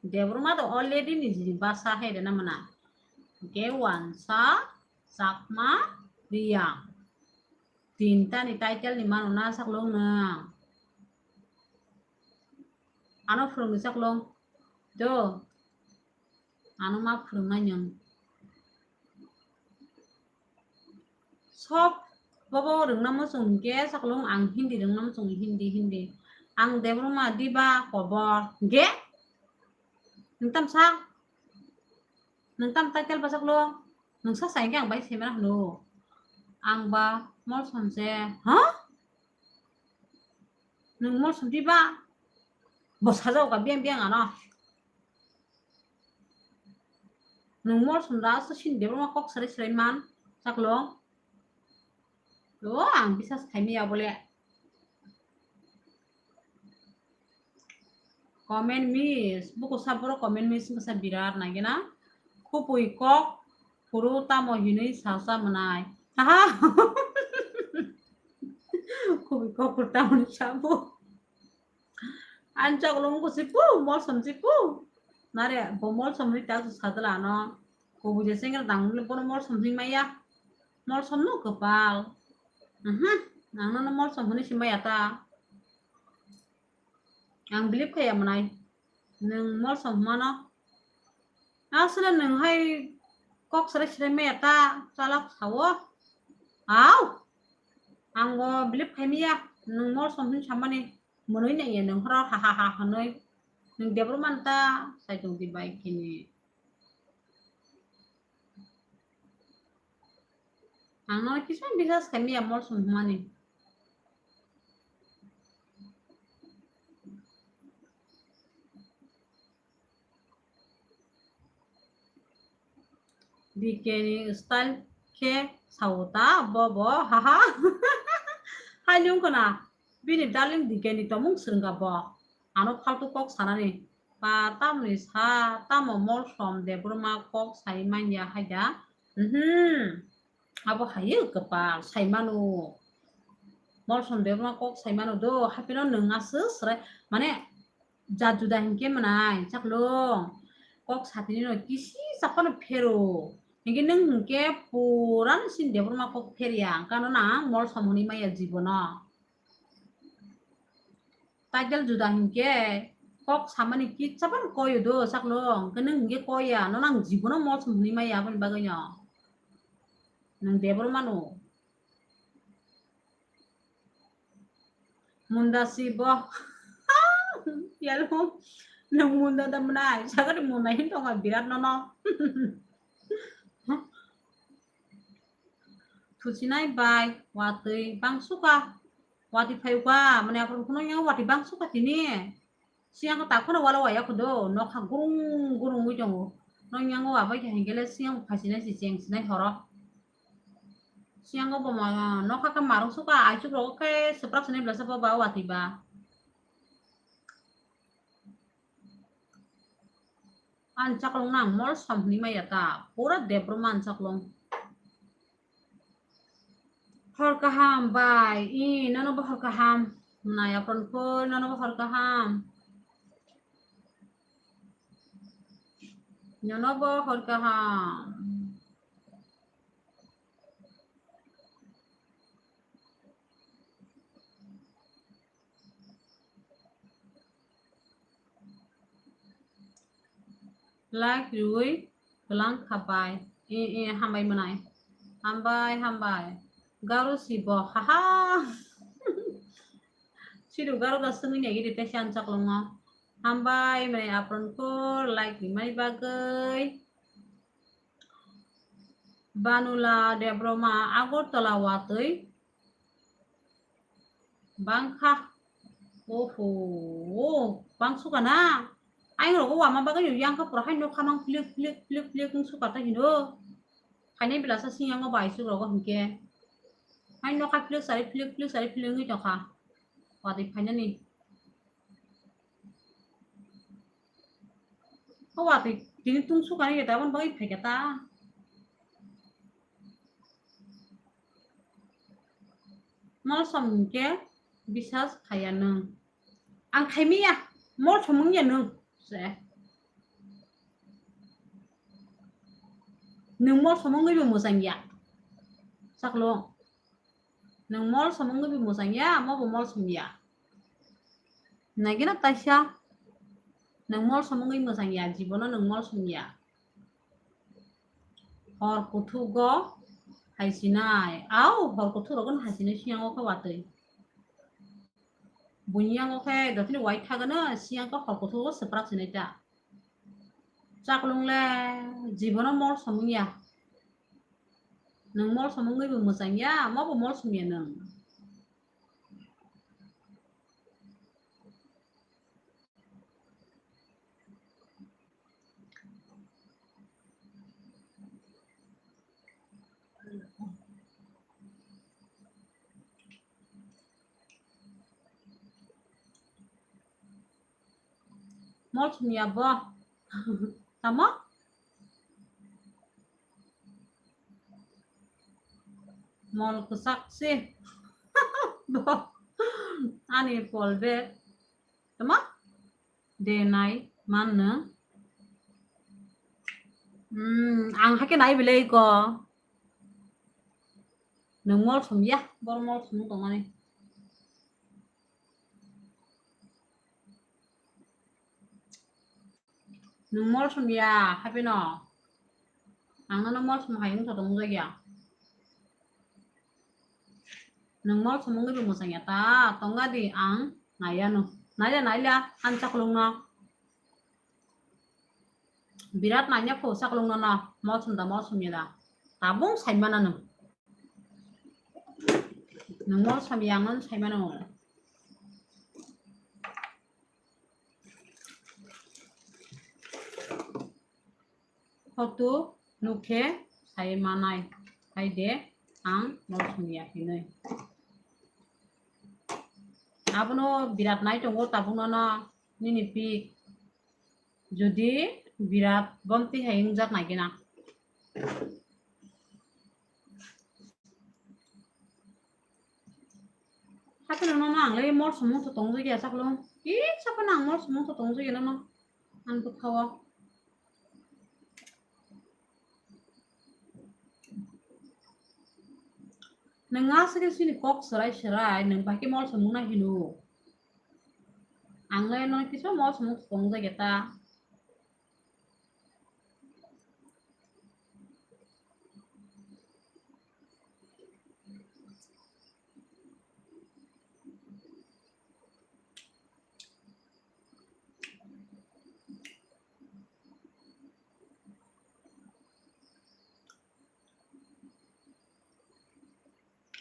Debbarma to already nijini basa hai rena mana. Hwnkhe Wansa, Chakma, Riang. Tinta ni title ni mano na saklong na. Ano phwrwngni saklong. Do. Ano ma phwrwngnai nwng. Sob bobo rwngna muchung hinkhe saklong ang Hindi rwngna muchung Hindi, Hindi. Ang Debbarma diba kobor hinkhe nwng tam sa? Nwng tam title ba saklong? Nwng sa sa hinkhe ang bai semana hwno. Ang ba Molsom se, ha? Nwng Molsom diba? Bo sajao ka biyang biyang ano. Nwng Molsom da aswk sini Debbarma kok sarai sarai man, saklong. O, ang bisas khaimaya bole. Comment miss, buku saboro comment miss masa birat nagina. Khupui kok, phuru tamo hinui sasa mwnai. Aha. Khupui kok phuru tamo hinui sabo. Ang chaklong ko sipu, Molsom sipu. Nare, bo Molsom ni tak sadala no. Ko buje sengel dang le bono Molsom hing maya. Molsom no kepal. Mhm, nang no Molsom hini simaya ta. Ang believe khaya manai. Nwng Molsom mano. Asle nwng hai Kok srai srai maya ta, chalak sao. Au. Ang bo believe khaimaya, nwng mol som hin samani. Mwnwi naiya nwng horo ha ha ha hwnwi. Nwng Debbarma ta, sai tong di bai kini. Ang no kisa bisas khaimaya mol som hwnmani. D K ni style khe sao ta bo bo, haha. Hai nung khna, bini darling D K ni tongmung swrwngkha bo. Ano faltu kok sanani. Ba tamoni sa, tamo mol som Debbarma kok sai manya hai da. Mhm. Abo hai kwpal sai mano. Mol som Debbarma kok sai mano do, haphino nwng aswk srai, mane jat juda hinkhe mwnai chaklong. Kok satini no kisi chapano phero. Hinkhe nwng hinkhe pura sin Debbarma kok pherya, hwnkhe ano nang mol som hwnwi maya jibono. Title juda hinkhe kok samani kisa phano koyo do chaklong, hwnkhe nwng hinkhe koya, ano nang jibono mol som hwnwi maya aboni bagwi no. Nwng Debbarma no. Munda si bo. Yalo. Nwng munda da mwnai. Sagari munda hin tongo birat nono. Thuchinai bai watwi bangsuka. Watwi phaiuka. Mane aphuru phunu yang watwi bangsuka tini. Siyang ko takhwno wala waya khudo, nokha gurung gurung wi tongo. Nokyango abai khe hinkhe le siyang phaisinai si chengsinai horo. Siyango bo ma-, nokha khe marung suka, aichuk rogo khe swprak sinai blasa bo ba watwi ba. Ani chaklong nang mol som hwnwi maya ta, pura Debbarma ani chaklong. Hor kaham bai, i, nono bo hor kaham. Naya pon koi, nono bo hor kaham. Nono bo hor kaham. Like riui kwlang kha bai. E, e, hambai mwnai. Hambai, hambai. Garo si bo, haha. Sidu garo da swngwi nai gidi tei siyan chaklongo. Hambai mwnai apron ko like rimani bagwi. Banula Debbarma Agartala watwi. Bangkha. Oho. Bang suka na. Aing rogo wama bagwi yang kha pura hai nokha mang plik, plik, plik, plik wng suka ta hino. Khainai belasa singyango bai suk rogo hinkhe. Hai nokha plik sari, plik, plik sari, plik wngwi tongkha. Watwi phainani. O watwi tini tung sukani khe tabon bagwi phaikha ta. Mol som hinkhe bisas khaiya nwng. Ang khaimiya, mol som wngya nwng. Se. Nwng mol som wngwi bo mwchangya. Saklo. Nwng mol som wngwi bo mwchangya, amo bo mol somya. Naigena taisa. Nwng mol som wngwi mwchangya, jibono nwng mol somya. Hor kuthugo haisinai. Au, hor kuthurogo haisinai siyang o khe watwi. Buini yango khe dotini wai thagano siyang khe hor kuthugo swprak sinai ta. Chaklung le jibono mol som wngya. Nwng mol som wngwi bo mwchangya, amo bo mol somya nwng. Mol somya bo. Tamo? Mol kwchak se. Bo. Ani pol be. Tamo? De nai man no. Hmm, ang hake nai belai ko. Nwng mol somya, bor mol som tongmani. Nwng mol somya, happy no. Ang nono mol sum hai wngtha tong jakya. Nwng mol sum wngwi bo mwchangya ta, tongga di ang naiya no. Naila, naila, ang chaklung no. Birat nanya pho chaklung no no, mol sum da, mol sum ya da. Tabung saimana nwng. Nwng mol sum ya ang nono saimano. Photo nukhe sai manai, hai de ang mol sum ya hinwi. Abono birat nai tongo tabuk nono nini pic. Jodi birat bomti hai wngjak nai gina. Hapheno nono ang le mol sumung to tong jagya saklo. Kisa phano ang mol sumung to tong jagya nono. Ang to khawa. Nwng aswk khe chini kok swrai swrai nwng bai khe mol sumung na hino. Ang le nono kisa mol sumung to tong jagya ta.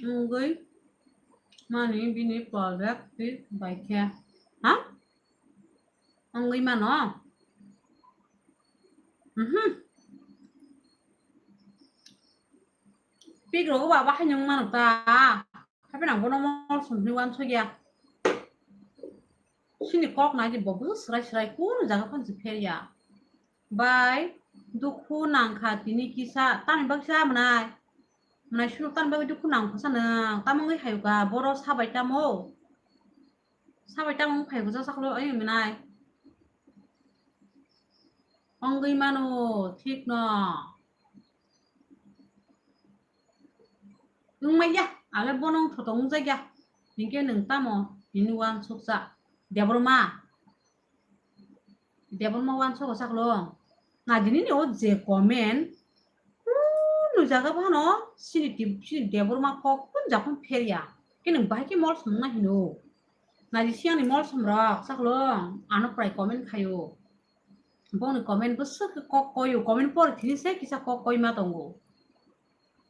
Wngwi mani bini project twi bai khe. Ha? Wngwi mano? Mhm. Pik rogo baba haino wng mano ta. Hapheno ang bono mol sumni uansukya. Chini kok nai di bo bwswk swrai swrai kunu jaga phano se pherya. Bai dukhu nangkha tini kisa, tamni baksa mwnai. Mwnai sunu tamni bagwi dukhu nangkha sa nwng, tamo wngwi hayuka, boro sabai tamo. Sabai tamo wng phai gujak saklo, ai mwnai. Wngwi mano, thik no. Wngmaya, ale bono wngthoto wngjakya. Hinkhe nwng tamo, nini uansuksa. Debbarma. Debbarma uansukgo saklo. Nadinini o je comment, kunu jaga phano, sini tip-, sini Debbarma kok, kun jakon pherya. Khe nwng bahai khe mol sumna hino. Nadi siyangni mol sumrok saklo, ano prai comment khaio. Bongni comment bwswk khe kok koio, comment pore thini se kisa kok koima tongo.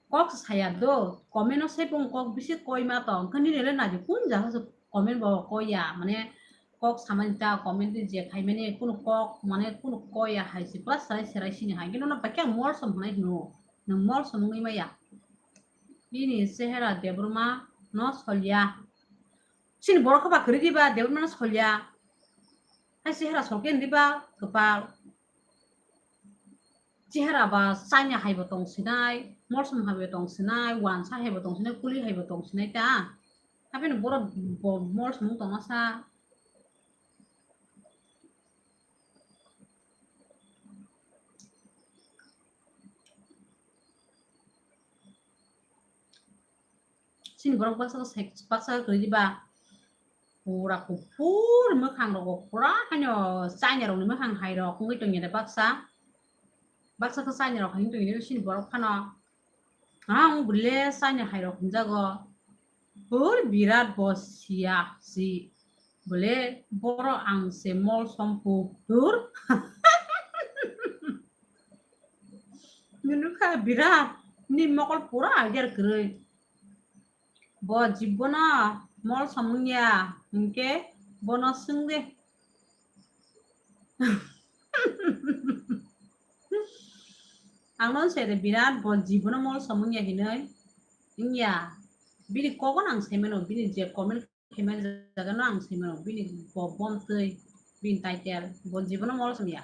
Kok saya do, comment o se bong kok bisi koima tong, khe nini le nadi kun jaga se comment bo koya, mane kok samani ta comment je khaimani kunu kok, mane kunu koya hai se plus serai serai sini hai, khe nono bai khe ang mol som hwnai hino, nwng mol som wngwi maya. Bini chehera Debbarma no solya. Chini borok khe ba kwrwi diba, Debbarma no solya. Hai chehera solkhe diba, kwpal. Chehera ba chanya haibo tong sinai, molsom haibo tong sinai, wansa haibo tong sinai, kuli haibo tong sinai ta. Hapheno borok bo molsom wng tongma sa. Chini borok baksa ko sek-, baksa kwrwi diba. Pura kuphur mwkhang rogo pura haino China rokni mwkhang hai rok wngwi tongya de baksa. Baksa khe China rok hai wngwi tongya de chini borok phano. Ang bwle China hai rok hwnjago. Pur birat bo siya si. Bwle boro ang se molsom pu dur. Nunu kha birat ni mokol pura ager kwrwi. Bo jibbono molsom wngya hinkhe bono swngdi. Ang non sere birat bo jibbono molsom wngya hinwi. Wngya. Bini kogo nang saimano, bini je comment khaima jaga no ang saimano, bini bo bomtwi, bini title, bo jibbono molsom ya.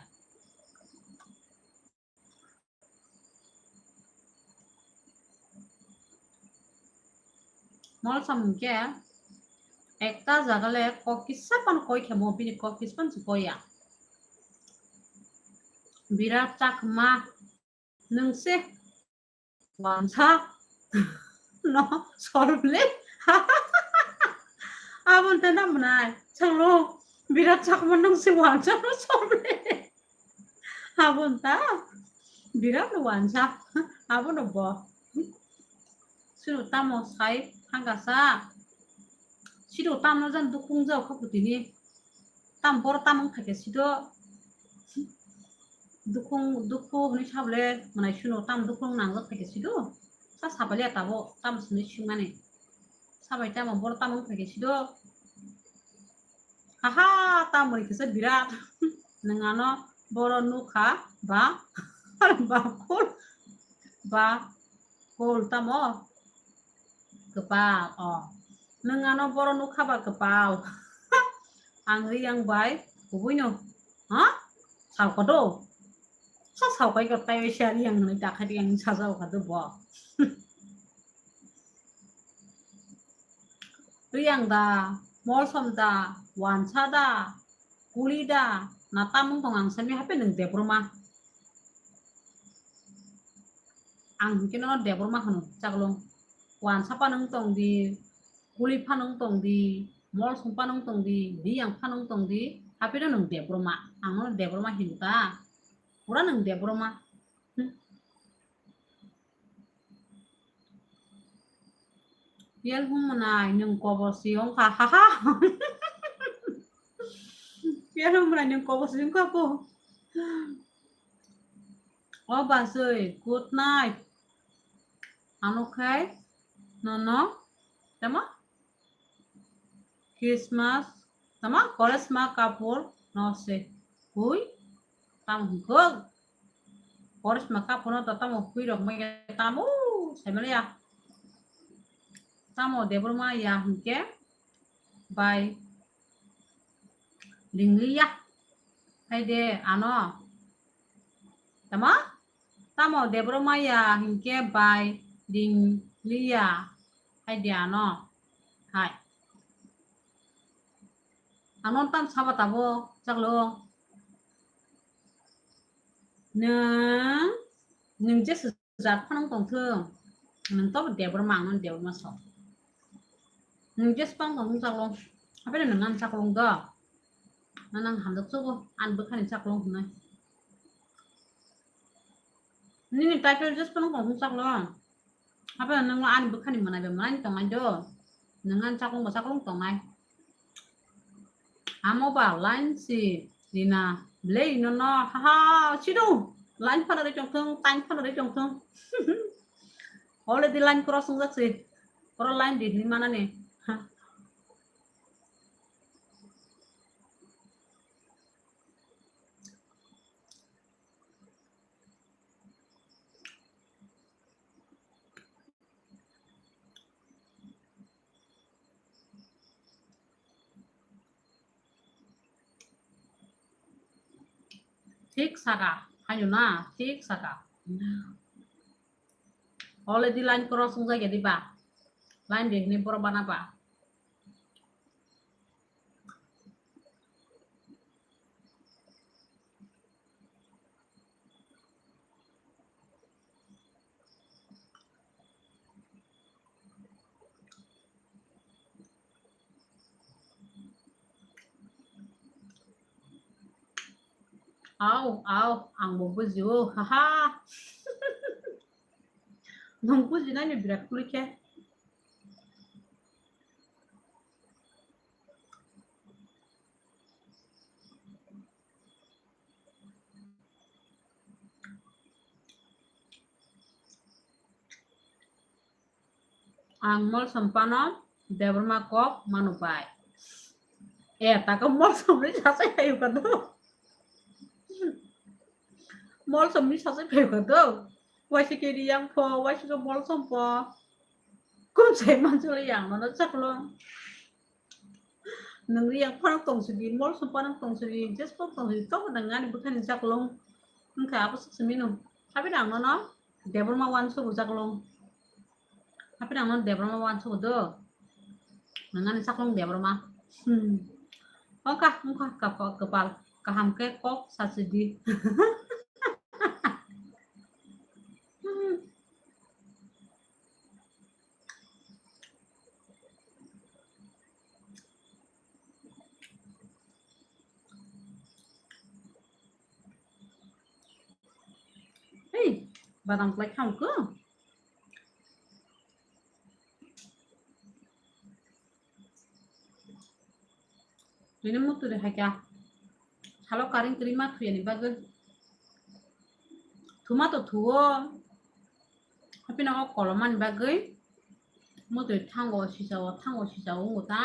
Molsom hinkhe ekta jaga le kok kisa phano koi khe mo, bini kok kisa phano se koi ya. Birat Chakma, nwng se wansa no solble. Aboni tei na mwnai. Chwngno Birat Chakma nwng se wansa no solble. Aboni ta. Birat no wansa. Abono bo. Sino tamo sai thangkasa. Sino tamno jan dukung jao kha putini. Tam bor tam wng phaikhe sido. Dukung dukhu hwnwi sabole mwnai sino tam dukung nangjak phaikhe sido. Sa sabalia tabo tam swnwi swngmani. Sabai tamo bor tam wng phaikhe sido. Haha, tamoni kisa birat. Nwng ano boro nukha ba, ba kol, ba kol tamo? Kwpal, o. Nwng ano boro nukha ba kwpal. Ang Riyang bai kubuino. Ha? Sauka do. Sa saukai ko tai sia Riyang ni takhai Riyang sajao ka do bo. Riyang da, Molsom da, Wansa da, Kuli da, na tamung tong ang sami hape nwng Debroma. Ang hinkhe no Debroma hwno chaklong. Wansa pa nwng tong di, Kuli pa nwng tong di, Molsom pa nwng tong di, Riyang pa nwng tong di, hape no nwng Debroma. Ang no Debroma hinta. Pura nwng Debroma. Hmm. Pial hum mwnai nwng kobor si wngkha, haha. Pial hum mwnai nwng kobor si wngkha po. O basui, good night. Ano khai, nono, tama? Christmas, tama? Koresma kapur, no se. Hui, tamo hwnkhe? Koresma kapur no to tamo hui rok mai tamo, saimaliya. Tamo Debroma ya hwnkhe, bai. Ringliya. Hai de, ano. Tamo? Tamo Debroma ya hwnkhe bai ringliya. Hai de, ano. Hai. Ano tam saba tabo, chaklo. Nwng, nwng je jat phano tongthung. Nwng to Debroma, ang no Debroma sok. Nwng je phano tongthung chaklong. Hape nwng ani chaklong do. Na nang hamjak chogo, ani bwkhani chaklong hwnwi. Nini title je phano tongthung chaklong. Hape nwng ani bwkhani mwnai be mwnai tongnai do. Nwng ani chaklong bo chaklong tongnai. Amo ba line si rina blei no no ha ha sido line phano ri tongthung, time phano ri tongthung. Already line cross wngjak si. Oro line di hini manani. Ha. Thik saka, haino na, thik saka. Already line cross wngjak ya diba? Line de hini borok bana ba. Au, au, ang bo bujio, haha. Nwng bujinani birat kuli khe. Ang Molsom pano Debbarma kok mano bai. E, tako Molsom ni sasai phaio ka do. Molsom ni sasai phaio ka do. Waisa ke Riyang pho, waisa ke Molsom pho. Kum sai manchuli yang no chaklong. Nwng Riyang phano tongsidi, Molsom phano tongsidi, Jespo tongsidi, tobo nwng ani bwkhani chaklong. Wngkha abo swk simi nung. Habi nang nono Debbarma wansugo chaklong. Habi nang nono Debbarma wansugo do. Nwng ani chaklong Debbarma. Hmm. Wngkha, wngkha, kapa-, kwpal kaham khe kok sasidi. Hmm. Hey, Badam klai thang ko. Ini muturi hai kya. Salo karing kri ma thuya ni bagwi. Thuma to thuo. Hapina o kolomani bagwi. Muturi thango sisa o thango sisa o ungo ta.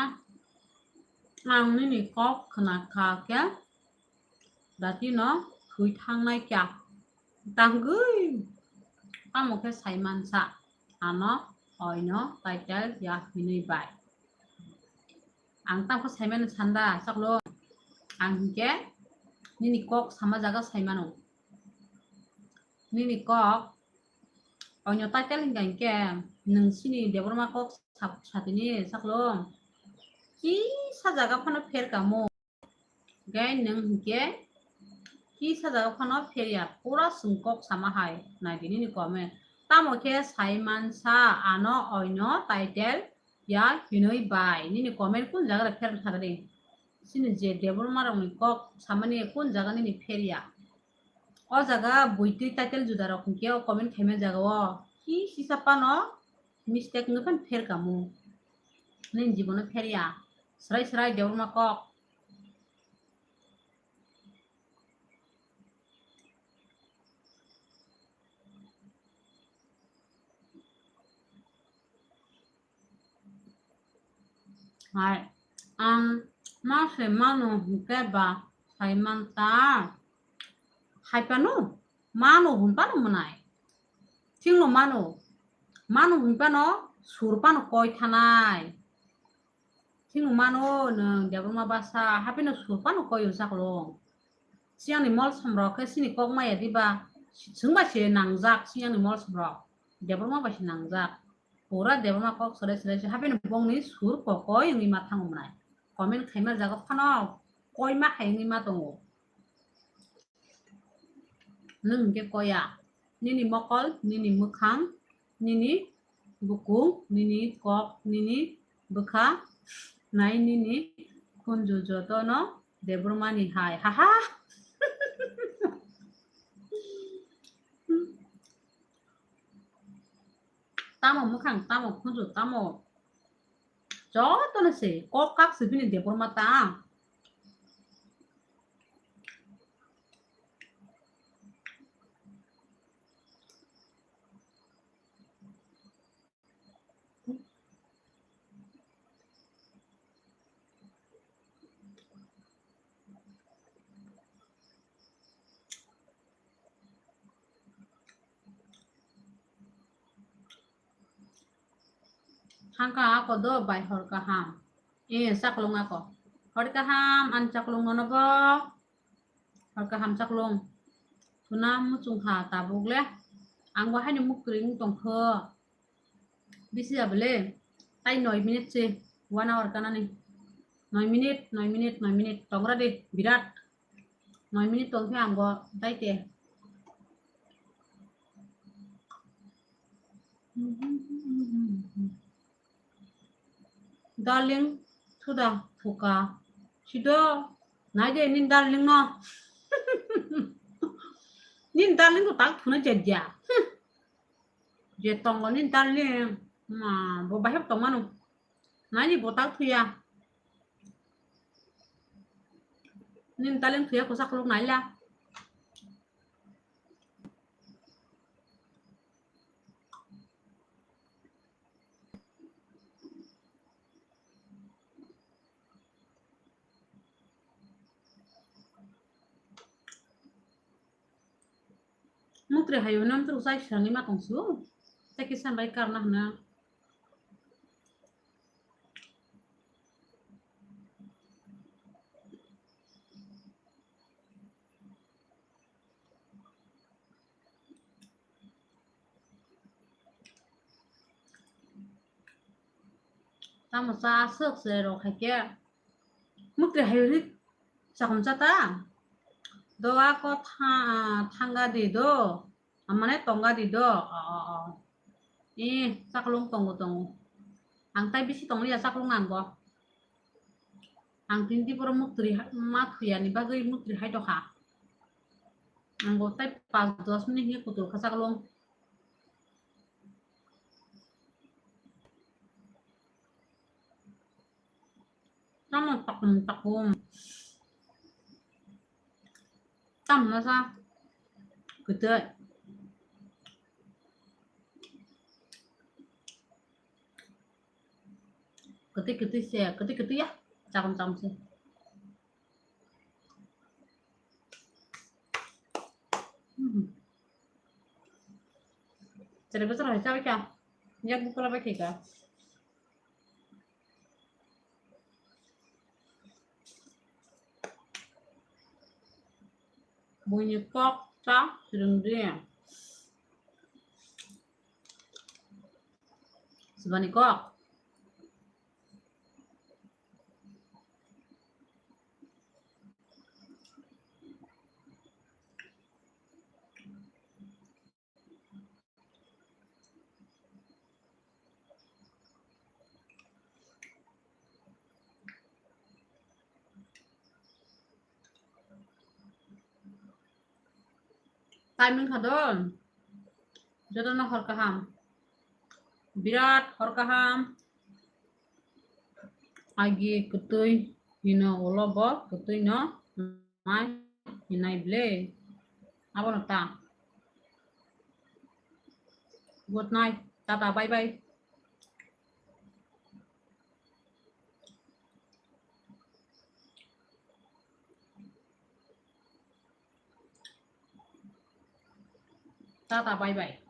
Ang nini kok khna kha khe. Dati no thui thangnai kya. Tangwi. Tamo khe saiman sa. Ano oino title ya hinwi bai. Ang tamo khe saiman sanda saklo. Ang hinkhe nini kok sama jaga saimano. Nini kok oino title hinkha hinkhe nwng sini Debbarma kok sa-, satini saklo. Kisa jaga phano pher kamo. Gai nwng hinkhe kisa jaga phano pherya, pura chwng kok sama hai nai di nini comment. Tamo khe sai mansa ano oino title ya hinwi bai nini comment kun jaga pher thagdi. Sini je Debbarma rokni kok samani kun jaga nini pherya. O jaga buitwi title juda rok hinkhe o comment khaima jaga o ki sisa phano mistake wngwi phano pher kamo. Nini jibono pherya. Srai srai Debbarma kok. Hai, ang ma se mano hinkhe ba sai man ta. Hai phano mano hwn phano mwnai. Thingno mano. Mano hwn phano sur phano koi thanai. Thingno mano nwng Debbarma basa, haphino sur phano koi o saklo. Siyangni molsom rok khe sini kok maya diba, chwng bai se nangjak siyangni molsom rok. Debbarma bai se nangjak. Pura Debbarma kok sore sore se haphino bongni sur kokoi wngwi ma thango mwnai. Comment khaima jaga phano koima hai wngwi ma tongo. Nwng hinkhe koya. Nini mokol, nini mwkhang, nini bukung, nini kok, nini bwkha, nai nini khunju jotono Debbarmani hai. Haha. Tamo mwkhang, tamo khunju, tamo jotono se kok kak se bini Debbarma ta. Hangka ako do bai hor kaham. Eh, chaklung ako. Hor kaham, an chaklung nono bo. Hor kaham chaklung. Tuna muchung kha tabuk le. Ang bo haino muk kring tong kho. Bisi jabele. Tai noi minute se. One hour kanani. Noi minute, noi minute, noi minute. Tongra de, birat. Noi minute tong khe ang bo tai te. Darling, thuda, thuka. Sido, nai de nin darling no. Nin darling to tak thuna jajja. Je tongo nin darling. Ma, bo bahai tong mano. Nai ni bo tak thuya. Nin darling thuya kosa khuluk nai la. Mukri hayo nam tu usai sani ma tongsu. Teki san bai karna hana. Tamo cha aswk se rok hai khe. Mukri hai ri chakhum cha ta. Do ako tha-, thanga di do. Amane tonga di do. O, o, o. Eh, chaklung tongo, tongo. Ang tai bisi tongli ya chaklung ang bo. Ang tini di poro mukri ha-, ma thuya ni bagwi mukri hai tokha. Ang bo tai pas dos minute ni kutul kha chaklung. Tamo takum takum. Tam masa. Kwtwi. Kwtwi kwtwi se, kwtwi kwtwi ya. Chakam chakam se. Hmm. Chere bwswk hai chawi kha. Yak bukula bai khaika. Buini kok cha swrwngdi. Swbani kok. Timing kha do. Jotono hor kaham. Birat hor kaham. Agi kwtwi hino ulo bo kwtwi no nai hinai ble. Abono ta. Good night. Tata, bye bye. Tata, bye bye.